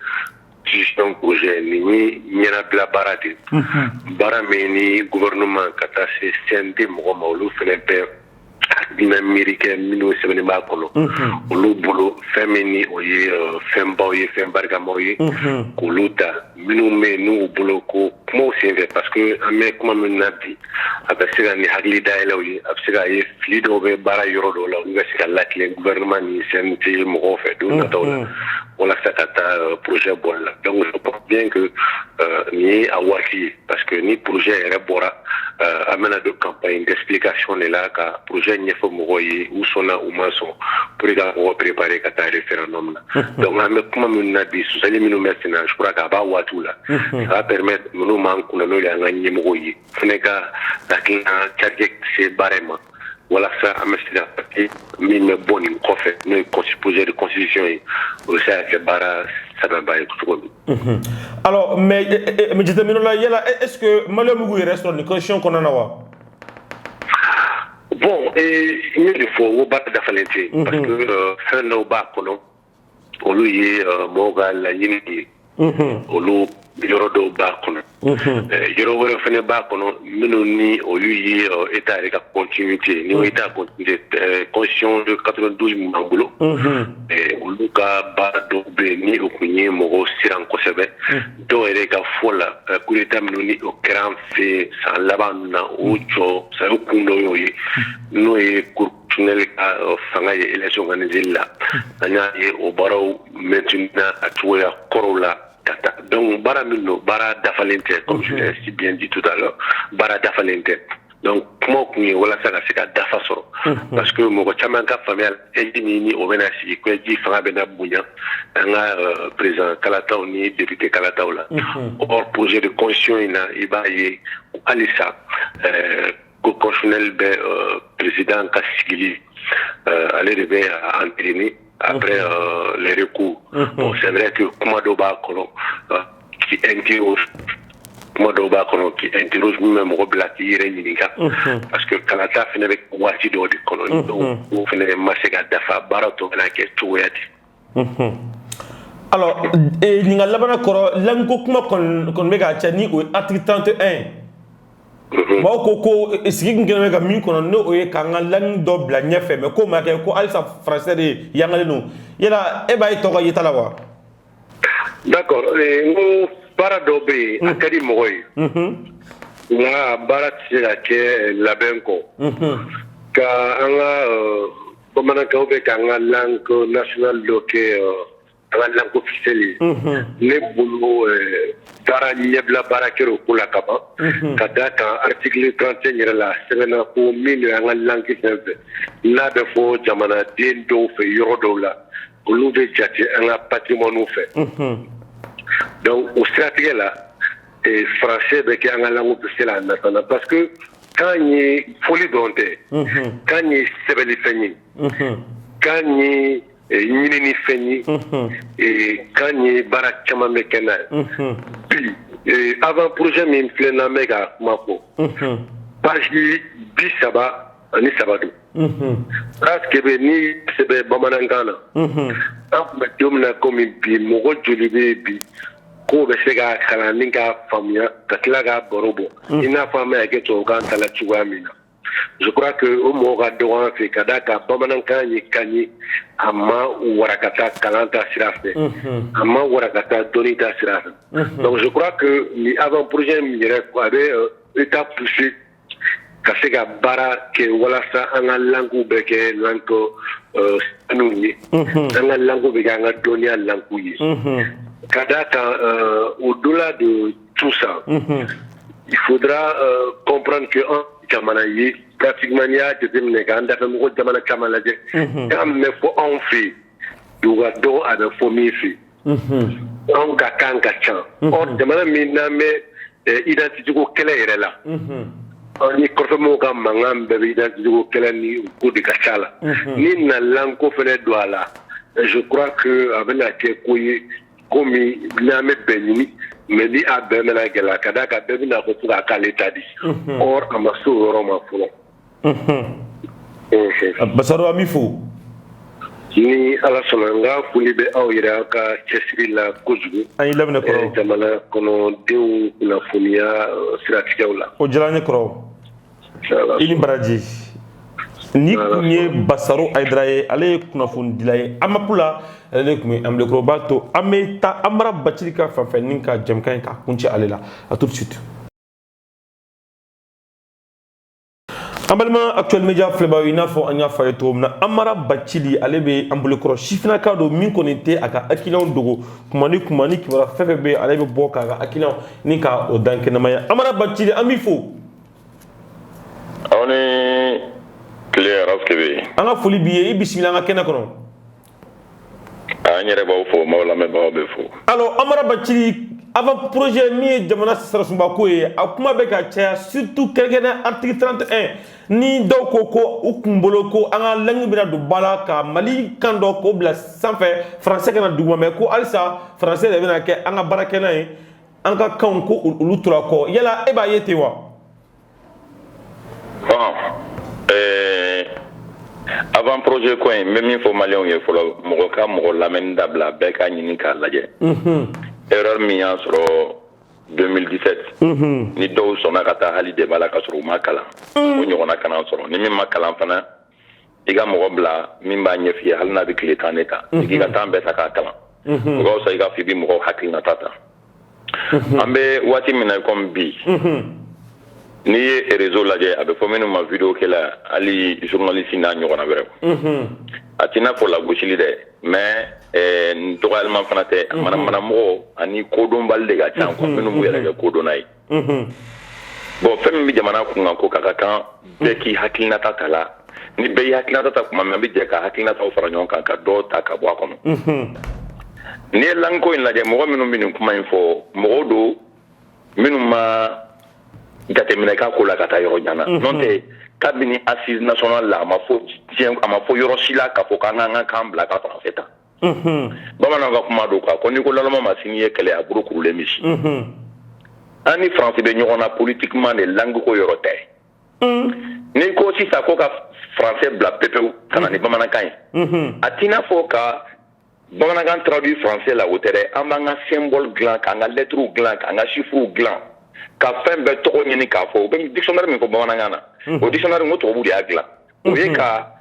constitution projet, nin ye ɲɛnabila baara de, baara min ni gouvernement ka taa se CNT mɔgɔ ma, olu fɛnɛ bɛ hakilina miiri kɛ minnu sɛbɛnnen b'a kɔnɔ. Olu bolo, fɛn min ni o ye fɛnbaw ye, fɛn barikamaw ye, k'olu ta minnu bɛ yen n'u bolo ko kumaw senfɛ, parce que an bɛ kuma min na bi, a bɛ se ka ni hakili dayɛlɛw ye, a bɛ se ka ye fili dɔw bɛ baara yɔrɔ dɔw la, olu bɛ se ka latilen gouvernement ni CNT mɔgɔw fɛ don nataw la, walasa ka taa projet bɔli la. Donc je pense bien que nin ye a waati ye, parce que ni projet yɛrɛ bɔra, an bɛna don campagne d'explication de la, ka projet ɲɛfɔ mɔgɔw ye, u sɔnna, u ma sɔn, pour que ka mɔgɔw préparer ka taa référendum na. Donc an bɛ kuma min na bi, sɔsɔli minnu bɛ sen na, je crois que a b'a waatiw la, ça va permettre minnu m'an kunna, n'o ye an ka ɲɛmɔgɔw ye fɛnɛ, ka hakilina charge se baara in ma, walasa an bɛ se ka papier min bɛ bɔ nin kɔfɛ, n'o ye projet de constitution ye, o bɛ se ka kɛ baara sɛbɛnba ye cogo min. Alors, mais jateminɛ la, yala est ce que maliyɛnw bɛ k'u yɛrɛ sɔrɔ nin constitution kɔnɔna na wa? Bon, n ye de fɔ ko baara dafalen tɛ, parce que fɛn dɔw b'a kɔnɔ, olu ye mɔgɔw ka laɲini ye, olu yɔrɔ dɔw b'a kɔnɔ. Yɔrɔ wɛrɛ fɛnɛ b'a kɔnɔ minnu ni olu ye état yɛrɛ ka continuité, ni o état continuité, constitution de 92 min b'an bolo, olu ka baara dɔw bɛ yen ni o kun ye mɔgɔw siran kosɛbɛ. Dɔw yɛrɛ ka fɔ la, coup d'état minnu ni o kɛra an fɛ yen san laban ninnu na, o jɔ o kun dɔ y'o ye, n'o ye cour constitutionnelle ka fanga ye élection organisée la. An y'a ye o baaraw maintenu a cogoya kɔrɔw la ka taa. Donc baara min don, baara dafalen tɛ, comme je l'ai si bien dit tout à l'heure, baara dafalen tɛ. Donc kuma kun ye walasa ka se ka dafa sɔrɔ, parce que mɔgɔ caman ka faamuya la, CEDEAO ni o bɛna sigi, CEDEAO fanga bɛna bonya an ka président kalataw ni député kalataw la. Or projet de constitution in na, i b'a ye halisa cour constitutionnelle bɛ président ka sigili, ale de bɛ entériner après les recours. Bon, c'est vrai que kuma dɔw b'a kɔnɔ qui interroge, kuma dɔw b'a kɔnɔ qui interroge, min bɛ mɔgɔ bila k'i yɛrɛ ɲininka, parce que kalata fɛnɛ bɛ waati dɔw de kɔnɔ, donc o fɛnɛ ma se ka dafa, baara tɔ bɛna kɛ cogoya di. Alors, ɲininkali labanna kɔrɔ, langue ko kuma kɔni bɛ ka caya, ni o ye article 31. Maaw ko ko sigi kun kɛlen bɛ ka min kɔnɔ, n'o ye k'an ka langue dɔ bila ɲɛfɛ, mais k'o ma kɛ, ko halisa français de yangalen don. Yala e b'a ye tɔ ka yeta la wa? D'accord, n ko baara dɔw bɛ yen, a ka di mɔgɔ ye, nka baara tɛ se ka kɛ labɛn kɔ. Ka an ka bamanankan bɛ k'an ka langue nationale dɔ kɛ an ka langue officielle ye, ne bolo baara ɲɛbila baara kɛra o ko la ka ban, ka d'a kan article 31 yɛrɛ la, a sɛbɛnna ko min ye an ka langue fɛn fɛn n'a bɛ fɔ jamanaden dɔw fɛ yɔrɔ dɔw la, olu bɛ jate an ka patrimoine fɛ. Donc o siratigɛ la, français bɛ kɛ an ka langue officielle a nata na, parce que kan ye fɔli dɔrɔn tɛ, kan ye sɛbɛnni fɛn ye, kan ye ɲinini fɛn ye, kan ye baara caman bɛ kɛ n'a ye. Bi avant projet min filɛ n'an bɛ ka kuma fɔ, page 33 don. Presque bɛ ni sɛbɛn bamanankan na, an tun bɛ don min na komi bi, mɔgɔ joli bɛ yen bi k'o bɛ se ka kalan ni k'a faamuya ka tila k'a baro bɔ i n'a fɔ an bɛ kɛ tubabukan ta la cogoya min na? Je crois que o mɔgɔ ka dɔgɔ an fɛ, ka d'a kan bamanankan ye kan ye, a ma warakata kalan ta sira fɛ, a ma warakata dɔnni ta sira fɛ. Donc je crois que ni avant projet min yɛrɛ, a bɛ état pousser ka se ka baara kɛ walasa an ka langue bɛ kɛ langue sanuw ye, an ka langue bɛ kɛ an ka dɔnniya langue ye, ka d'a kan au-delà de tout ça, il faudra comprendre que an jamana ye, pratiquement n'i y'a jateminɛ k'an dafɛ mɔgɔ jamana caman lajɛ, kan min bɛ fɔ anw fɛ yen, dugu ka dɔgɔ a bɛ fɔ min fɛ yen, anw ka kan ka ca. Or jamana min n'an bɛ identité ko kɛlɛ yɛrɛ la, an ni kɔrɔfɛmɔgɔw ka mankan bɛɛ bɛ identité ko kɛlɛ ni o ko de ka ca la, ni na langue ko fɛnɛ don a la, je crois que a bɛna kɛ ko ye ko min n'an bɛ bɛn ɲini, mais ni a bɛn bɛna gɛlɛya, ka d'a kan bɛɛ bɛna fɔ fo k'a k'ale ta di. Or a ma se o yɔrɔ ma fɔlɔ. Basaro, an b'i fo. Ni Ala sɔnna, n ka foli bɛ aw yɛrɛ, aw ka cɛsiri la kojugu. An y'i laminɛ, kɔrɔ. Jamana kɔnɔdenw kunnafoniya siratigɛw la. O diyara an ye, kɔrɔ, i ni baraji. Ni kun ye Basaro Hayidara ye, ale ye kunnafonidila ye AMAP la, ale de tun bɛ an bolokɔrɔ. O b'a to an bɛ taa Amara Bacili ka fanfɛ ni ka jɛmukan in k'a kuncɛ ale la. À tout de suite. An balima Actuel Media filɛbagaw, i n'a fɔ an y'a fɔ a ye cogo min na, Amara Bacili, ale bɛ an bolokɔrɔ, sifinnaka don min kɔni tɛ a ka hakilinaw dogo. Kuma ni kuma ni kibaruya fɛn fɛn bɛ yen, ale bɛ bɔ k'a ka hakilinaw ni ka o dan kɛnɛma ye. Amara Bacili, an b'i fo. Aw ni tile, Raskebe. An ka foli b'i ye, i bisimila an ka kɛnɛ kɔnɔ. An yɛrɛ b'aw fo, maaw lamɛnbagaw bɛ fo. Alors Amara Bacili, avant projet min ye jamana sarasunbako ye, a kuma bɛ ka caya, surtout kɛrɛnkɛrɛnnenya article 31, ni dɔw ko ko u kun bolo ko an ka langue bɛna don ba la ka Mali kan dɔ k'o bila sanfɛ, français kana duguma, mais ko halisa français de bɛna kɛ an ka baarakɛla ye, an ka kanw ko olu tora kɔ. Yala e b'a ye ten wa? Bon, avant projet ko in, n bɛ min fɔ maliyɛnw ye fɔlɔ, mɔgɔ ka mɔgɔ lamɛnni dabila, bɛɛ ka ɲini k'a lajɛ. Erreur min y'a sɔrɔ 2017, ni dɔw sɔnna ka taa hali débat la ka sɔrɔ u ma kalan, o ɲɔgɔnna kana sɔrɔ. Ni min ma kalan fana, i ka mɔgɔ bila min b'a ɲɛf'i ye, hali n'a bɛ tile 10 de ta, i k'i ka temps bɛɛ ta k'a kalan, o ka fisa i k'a fɔ i bɛ mɔgɔw hakilinata ta. An bɛ waati min na komi bi, n'i ye réseau lajɛ, a bɛ fɔ minnu ma vidéo kɛla, hali journaliste n'a ɲɔgɔnna wɛrɛw, a t'i n'a fɔ lagosili dɛ, mais dɔgɔyalima fana tɛ. Manamanamɔgɔ ani kodɔnbali de ka ca quoi, minnu b'u yɛrɛ kɛ kodɔnna ye. Bon, fɛn min bɛ jamana kun kan, ko ka kan bɛɛ k'i hakilinata ta la. Ni bɛɛ y'i hakilinata ta tuma min, an bɛ jɛ ka hakilinataw fara ɲɔgɔn kan ka dɔ ta ka bɔ a kɔnɔ. N'i ye langue ko in lajɛ, mɔgɔ minnu bɛ nin kuma in fɔ, mɔgɔw don minnu ma jateminɛ k'a ko la ka taa yɔrɔ jan na. N'o tɛ, kabini assise nationale la, a ma fɔ diɲɛ, a ma fɔ yɔrɔ si la k'a fɔ k'an k'an ka kan bila ka français ta. Bamananw ka kuma don quoi, ko n'i ko lalɔma ma sini ye kɛlɛ, a bolo kurulen bɛ si. An ni France bɛ ɲɔgɔn na politiquement de, langue ko yɔrɔ tɛ. N'i ko sisan ko ka français bila pepewu ka na ni bamanankan ye, a t'i n'a fɔ ka bamanankan traduit français la, o tɛ dɛ. An b'an ka symbole dilan, k'an ka lettres dilan, k'an ka chiffres dilan, ka fɛn bɛɛ tɔgɔ ɲini k'a fɔ. U bɛ dictionnaire min fɔ bamanankan na, o dictionnaire, n ko tubabu de y'a dilan. O ye ka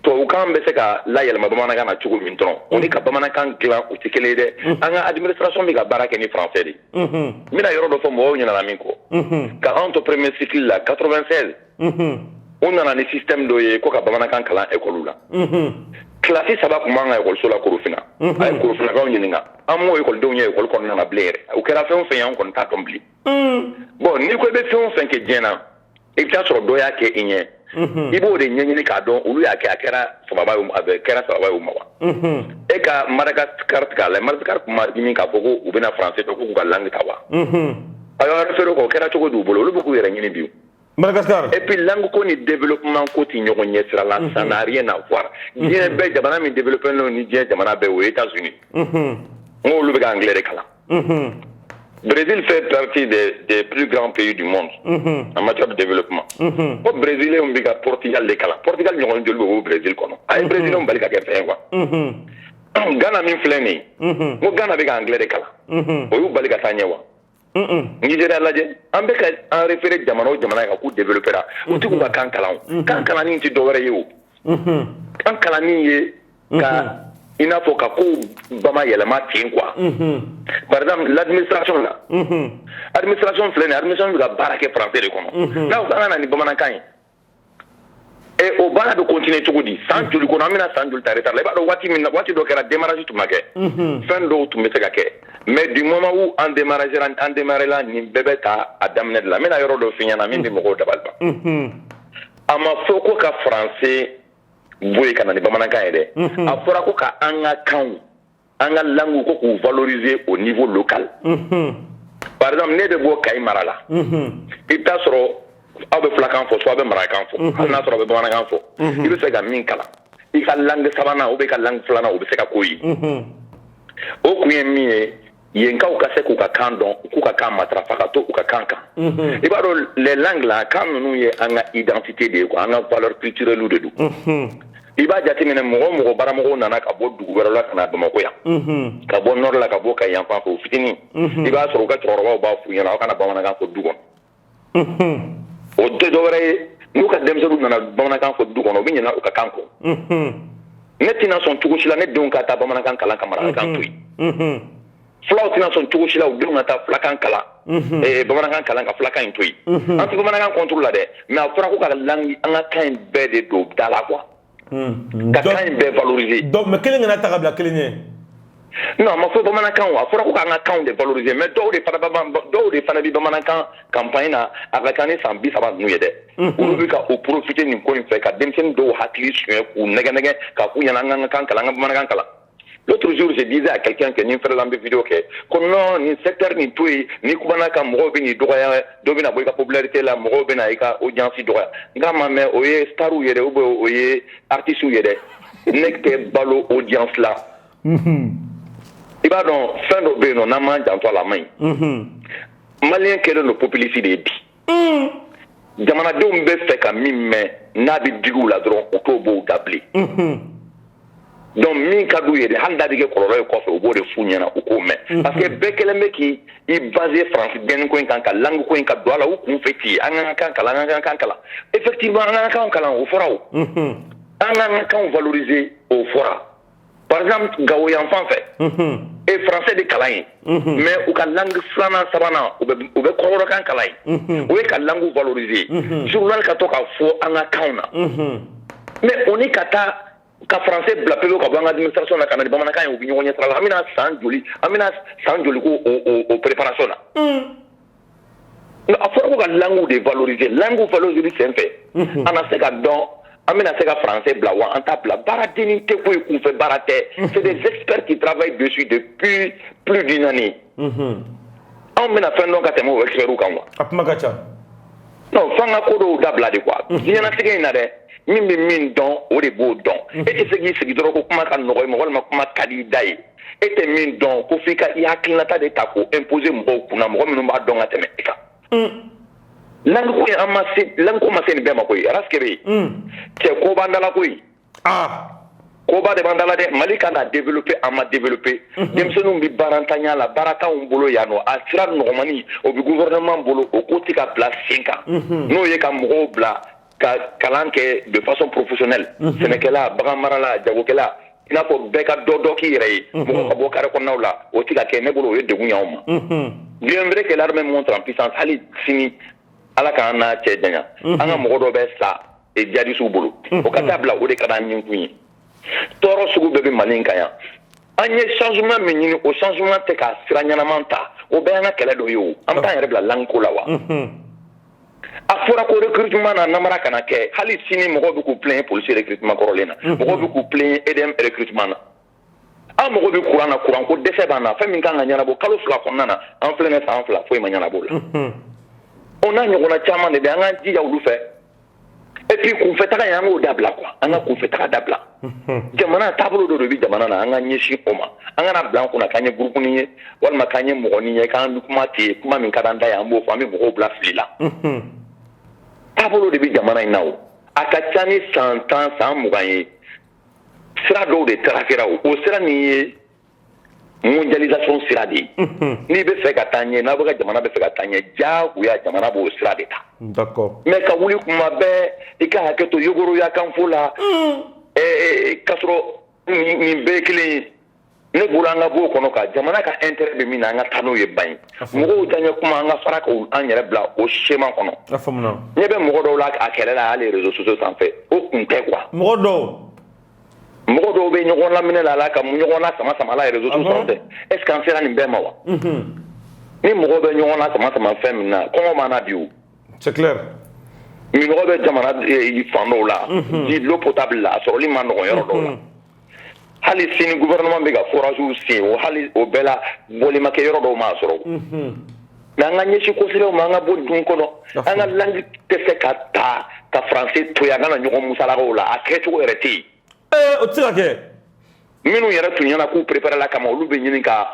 tubabukan bɛ se ka layɛlɛma bamanankan na cogo min dɔrɔn, o ni ka bamanankan dilan, o tɛ kelen ye dɛ. An ka administration bɛ ka baara kɛ ni français de ye. N bɛna yɔrɔ dɔ fɔ mɔgɔw ɲinɛna min kɔ. Ka anw to premier cycle la, 96, u nana ni système dɔ ye ko ka bamanankan kalan école la. Kilasi saba tun b'an ka ekɔliso la Korofina. A ye Korofinakaw ɲininka, an m'o ekɔlidenw ye ekɔli kɔnɔna na bilen yɛrɛ. O kɛra fɛn o fɛn ye, an kɔni t'a dɔn bilen. Bon, n'i ko i bɛ fɛn o fɛn kɛ diɲɛ na, i bɛ taa sɔrɔ dɔ y'a kɛ i ɲɛ, i b'o de ɲɛɲini k'a dɔn olu y'a kɛ, a kɛra sababa ye, a bɛ kɛra sababa ye u ma wa. E ka Madagascar k'a lajɛ, Madagascar tun ma dimi k'a fɔ ko u bɛna français dɔn, ko k'u ka langue ta wa. A y'aw référé o kɛra cogo di u bolo? Olu bɛ k'u yɛrɛ ɲini bi. Madagascar. Et puis langue ko ni développement ko ti ɲɔgɔn ɲɛ sira la, ça n'a rien à voir. Diɲɛ bɛɛ, jamana min développé n'o ni diɲɛ jamana bɛɛ, o ye États-Unis. N ko olu bɛ ka anglais de kalan. Brésil fait partie des plus grands pays du monde en matière de développement. Ko Brésilien bɛ ka Portugal de kalan. Portugal ɲɔgɔn joli bɛ bɔ Brésil kɔnɔ? A ye Brésilien bali ka kɛ fɛn ye quoi. Ghana min filɛ nin ye, n ko Ghana bɛ ka anglais de kalan. O y'u bali ka taa ɲɛ wa? Nigéria lajɛ, an bɛ ka an référé jamana o jamana kan k'u développé ra, u ti k'u ka kan kalan o. Kan kalanni tɛ dɔwɛrɛ ye o. Kan kalanni ye ka i n'a fɔ ka kow bama yɛlɛma ten quoi. Par exemple, l'administration la. Administration filɛ nin ye, administration bɛ ka baara kɛ français de kɔnɔ. N'a ko k'an ka na ni bamanankan ye, e o baara bɛ continuer cogo di? San joli kɔnɔ an bɛna san joli ta retard la? I b'a dɔn, waati min na, waati dɔ kɛra, démarrage tun ma kɛ, fɛn dɔw tun bɛ se ka kɛ. Mais du moment où an démarrera, an démarrer la, nin bɛɛ bɛ ta a daminɛ de la. N bɛna yɔrɔ dɔ f'i ɲɛna min bɛ mɔgɔw dabali ban. A ma fɔ ko ka français bɔ yen ka na ni bamanankan ye dɛ. A fɔra ko ka an ka kanw, an ka langue, ko k'u valoriser au niveau local. Par exemple, ne bɛ bɔ Kayi mara la, i bɛ taa sɔrɔ aw bɛ fulakan fɔ, soit aw bɛ marakakan fɔ, hali n'a sɔrɔ aw bɛ bamanankan fɔ. I bɛ fɛ ka min kalan, i ka langue sabanan ou bien i ka langue filanan, o bɛ se ka k'o ye. O kun ye min ye, yenkaw ka se k'u ka kan dɔn, k'u ka kan matarafa, ka to u ka kan kan. I b'a dɔn, les langues la, kan ninnu ye an ka identité de ye quoi, an ka valeur culturelle de don. I b'a jateminɛ, mɔgɔ mɔgɔ baramɔgɔw nana ka bɔ dugu wɛrɛ la ka na Bamakɔ yan, ka bɔ nord la, ka bɔ Kayi yan fan fɛ, o fitinin, i b'a sɔrɔ u ka cɛkɔrɔbaw b'a f'u ɲɛna: aw kana bamanankan fɔ du kɔnɔ. O tɛ dɔwɛrɛ ye, n'u ka denmisɛnninw nana bamanankan fɔ du kɔnɔ, u bɛ ɲinɛ u ka kan kɔ. Ne tɛna sɔn cogo si la ne denw ka taa bamanankan kalan ka marakakan to yen. Fulaw tɛna sɔn cogo si la u denw ka taa fulakan kalan, bamanankan kalan ka fulakan in to yen. An tɛ bamanankan contre la dɛ, mais a fɔra ko ka langue, an ka kan in bɛɛ de don da la quoi, ka kan in bɛɛ valoriser. Donc, mais kelen kana ta ka bila kelen ɲɛ. Non, a ma fɔ bamanankan o, a fɔra ko k'an ka kanw de valoriser. Mais dɔw de fana bɛ bamanankan campagne na, a ka ca ni san 30 ninnu ye dɛ. Olu bɛ ka o profiter nin ko in fɛ ka denmisɛnnin dɔw hakili suɲɛ, k'u nɛgɛ nɛgɛ, k'a f'u ɲɛna an ka kan kalan, an ka bamanankan kalan. L'autre jour, je disais à quelqu'un que ni fɛrɛ la, an bɛ vidéo kɛ, ko non, nin secteur nin to yen, ni kumana kan, mɔgɔw bɛ n'i dɔgɔya, dɔ bɛna bɔ i ka popularité la, mɔgɔw bɛna i ka audience dɔgɔya. N k'a ma, mɛn o ye stars ye dɛ, ou bien o ye artistes ye dɛ, ne tɛ balo audience la. I b'a dɔn, fɛn dɔ bɛ yen nɔ, n'an m'an janto a la, a man ɲi. Malien kɛlen don populiste de ye bi. Jamanadenw bɛ fɛ ka min mɛn, n'a bɛ digi u la dɔrɔn, u t'o bɔ u da bilen. Donc min ka d'u ye de, hali n'a bɛ kɛ kɔlɔlɔ ye kɔfɛ, u b'o de f'u ɲɛna, u k'o mɛn, parce que bɛɛ kɛlen bɛ k'i basé France gɛnni ko in kan, ka langue ko in ka don a la u kun fɛ ten. An ka kan kalan, an ka kan kalan. Effectivement, an ka kan kalan, o fɔra. O an k'an ka kanw valoriser, o fɔra. Par exemple, Gawo yan fan fɛ e, français de kalan ye, mais u ka langue filanan, sabanan, u bɛ kɔrɔbɔrɔkan kalan ye. O ye ka langue valoriser. Journal ka to ka fɔ an ka kanw na, mais o ni ka taa ka français bila pewu ka bɔ an ka administration na ka na ni bamanankan ye, u bɛ ɲɔgɔn ɲɛ sira la. An bɛna san joli, an bɛna san joli ko o préparation na? A fɔra ko ka langue de valoriser. Langue valoriser sen fɛ, an na se ka dɔn an bɛna se ka français bila wa an t'a bila. Baaradennin tɛ koyi, kunfɛ baara tɛ. C'est des experts qui travaillent dessus depuis plus d'une année. Anw bɛna fɛn dɔn ka tɛmɛ o experts kan wa? A kuma ka ca. Non, f'an ka ko dɔw dabila de quoi. Diɲɛlatigɛ in na dɛ, min bɛ min dɔn, o de b'o dɔn. E tɛ se k'i sigi dɔrɔn ko kuma ka nɔgɔ i ma, walima kuma ka di i da ye. E tɛ min dɔn, ko f'i ka i hakilinata de ta k'o imposer mɔgɔw kunna, mɔgɔ minnu b'a dɔn ka tɛmɛ e kan. Langue ko in, an ma se, langue ko ma se nin bɛɛ ma koyi. Araske bɛ yen, cɛ, ko b'an da la koyi. Koba de b'an da la dɛ. Mali kan ka développer, an ma développer. Denmisɛnninw bɛ baarantanya la, baara t'anw bolo yan nɔ. A sira nɔgɔmani, o bɛ gouvernement bolo, o ko tɛ ka bila sen kan, n'o ye ka mɔgɔw bila ka kalan kɛ de façon professionnelle: sɛnɛkɛla, bagan marala, jagokɛla, i n'a fɔ bɛɛ ka dɔ dɔ k'i yɛrɛ ye, mɔgɔ ka bɔ carré kɔnɔnaw la. O tɛ ka kɛ. Ne bolo, o ye degun y'anw ma. Bien vrai que l'armée monte en puissance, hali sini, Ala k'an n'a cɛ janya, an ka mɔgɔ dɔ bɛ sa djihadistew bolo, o ka taa bila, o de ka d'an ɲinkun ye. Tɔɔrɔ sugu bɛɛ bɛ Mali in kan yan. An ye changement min ɲini, o changement tɛ ka sira ɲɛnama ta. O bɛɛ y'an ka kɛlɛ dɔ ye. O an bɛ taa yɛrɛ bila langue ko la wa? A fɔra ko recrutement na, namara kana kɛ. Hali sini, mɔgɔw bɛ k'u plaindre policier recrutement kɔrɔlen na, mɔgɔw bɛ k'u plaindre EDM recrutement na. An mago bɛ courant na, courant ko dɛsɛ b'an na. Fɛn min kan ka ɲɛnabɔ kalo 2 kɔnɔna na, an filɛ nin san 2, foyi ma ɲɛnabɔ o la. O n'a ɲɔgɔnna caman de bɛ, an k'an jija olu fɛ. Et puis kunfɛtaga in, an k'o dabila quoi, an ka kunfɛtaga dabila. Jamana taabolo dɔ de bɛ jamana na, an ka ɲɛsin o ma. An kana bila an kunna k'an ye groupe ye, walima k'an ye mɔgɔnin ye, k'an bɛ kuma ten, kuma min ka d'an da ye, an b'o fɔ, an bɛ mɔgɔw bila fili la. Taabolo de bɛ jamana in na. O a ka ca ni san 10, san 20 ye, sira dɔw de tracera. O sira nin ye mondialisation sira de ye. N'i bɛ fɛ ka taa ɲɛ, n'a bɛ ka jamana bɛ fɛ ka taa ɲɛ, diyagoya jamana b'o sira de ta. Mais ka wuli kuma bɛɛ, i ka hakɛ to, yogoroya kan fo la, k'a sɔrɔ nin bɛɛ ye kelen ye, ne bolo, an ka bɔ o kɔnɔ. Ka jamana ka intérêt bɛ min na, an ka taa n'o ye. Ban ye mɔgɔw diyaɲɛ kuma, an ka fara k'an yɛrɛ bila o schéma kɔnɔ. A faamuna. Ɲɛ bɛ mɔgɔ dɔw la a kɛlɛ la, hali réseaux sociaux sanfɛ, o kun tɛ quoi. Mɔgɔ dɔw. Mɔgɔ dɔw bɛ ɲɔgɔn laminɛ la ka ɲɔgɔn la sama sama la réseaux sanfɛ. Est ce que an sera nin bɛɛ ma wa? Ni mɔgɔ bɛ ɲɔgɔn la sama sama fɛn min na, kɔngɔ b'an na bi o. C'est clair. Minɔgɔ bɛ jamana fan dɔw la, ji, l'eau potable la, a sɔrɔli ma nɔgɔn yɔrɔ dɔw la. Hali sini gouvernement bɛ ka forage sen o, hali o bɛɛ la, bɔli ma kɛ yɔrɔ dɔw ma sɔrɔ. Mais an ka ɲɛsin kosɛbɛ ma, an ka bɔ dun kɔnɔ. An ka langue tɛ se ka ta ka français to yen, an kana ɲɔgɔn musalakaw la, a kɛcogo yɛrɛ tɛ yen. Ee, o tɛ se ka kɛ. Minnu yɛrɛ tun ɲɛna k'u préparé la kama, olu bɛ ɲini ka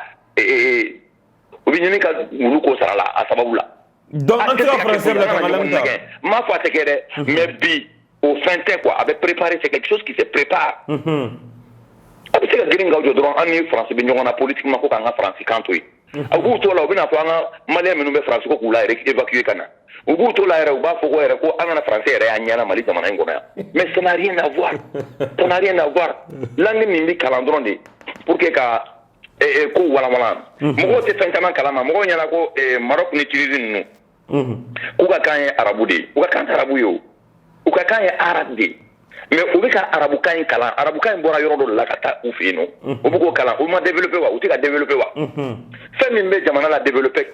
u bɛ ɲini ka wulu ko sara la a sababu la. Donc an tɛ ka français bila ka langue ta. N m'a fɔ a tɛ kɛ dɛ, mais bi o fɛn tɛ quoi, a bɛ préparer, c'est quelque chose qui se prépare. A bɛ se ka girin k'aw jɔ dɔrɔn, an ni France bɛ ɲɔgɔn na politiquement, ko k'an ka France kan to yen. A b'u to la, u bɛna fɔ an ka Malien minnu bɛ France ko k'u la évacuer ka na. U b'u to la yɛrɛ, u b'a fɔ ko yɛrɛ ko an kana français yɛrɛ y'an ɲɛna Mali jamana in kɔnɔ yan. Mais ça n'a rien à voir, ça n'a rien à voir. Langue nin bɛ kalan dɔrɔn de pour que ka ko walanwalan. Mɔgɔw tɛ fɛn caman kalama. Mɔgɔw ɲɛna ko Maroc ni Tunisie ninnu k'u ka kan ye arabu de ye. U ka kan tɛ arabu ye o, u ka kan ye arabe de ye. Mais u bɛ ka arabukan in kalan, arabukan in bɔra yɔrɔ dɔ de la ka taa u fɛ yen nɔ. U bɛ k'o kalan, u ma développer wa? U tɛ ka développer wa? Fɛn min bɛ jamana la développer,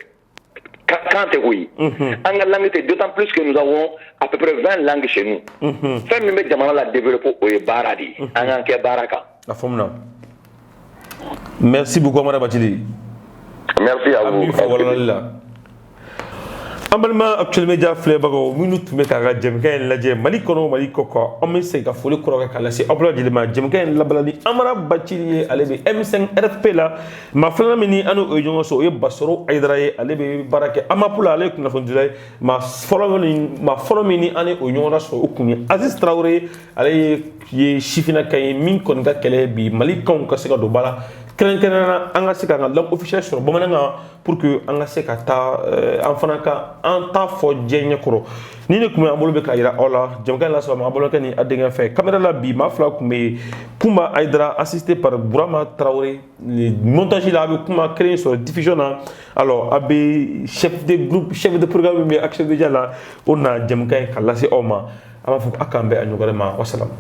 kan tɛ koyi. An ka langue tɛ, d'autant plus que nous avons à peu près 20 langues chez nous. Fɛn min bɛ jamana la développer, o ye baara de ye. An k'an kɛ baara kan. A faamuna. Merci beaucoup, Amara Bathily. Merci à vous. An b'i fo walawalali la. An balima Actuel Media filɛbagaw minnu tun bɛ k'a ka jɛmukan in lajɛ Mali kɔnɔ, Mali kɔ kan, an bɛ segin ka foli kɔrɔ kɛ k'a lase aw bɛɛ lajɛlen ma. Jɛmukan in labila ni Amara Bathily ye, ale bɛ M5 RFP la. Maa filanan min ni an n'o ye ɲɔgɔn sɔrɔ, o ye Basɔrɔ Ayidara ye, ale bɛ baara kɛ AMAP la, ale ye kunnafonidila ye. Maa fɔlɔ min ni an ni o ɲɔgɔn sɔrɔ, o kun ye Aziz Traoré ye, ale ye sifinnaka ye min kɔni ka kɛlɛ bi Mali kanw ka se ka don ba la, kɛrɛnkɛrɛnnenya la an ka se k'an ka langue officielle sɔrɔ bamanankan, pour que an ka se ka taa an fana ka an ta fɔ diɲɛ ɲɛkɔrɔ. Ni ne tun bɛ an bolo bɛ k'a yira aw la, jɛmukan in lasɔrɔ ma a balimakɛ ni a denkɛ fɛ. Caméra la bi, maa fila tun bɛ yen: Kunba Ayidara, assisté par Burama Traoré. Montage la, a bɛ kuma kelen sɔrɔ diffusion na. Alors a bɛ chef de groupe, chef de programme min bɛ Action Media la, o na jɛmukan in ka lase aw ma. An b'a fɔ a k'an bɛn a ɲɔgɔn wɛrɛ ma. Wasalam.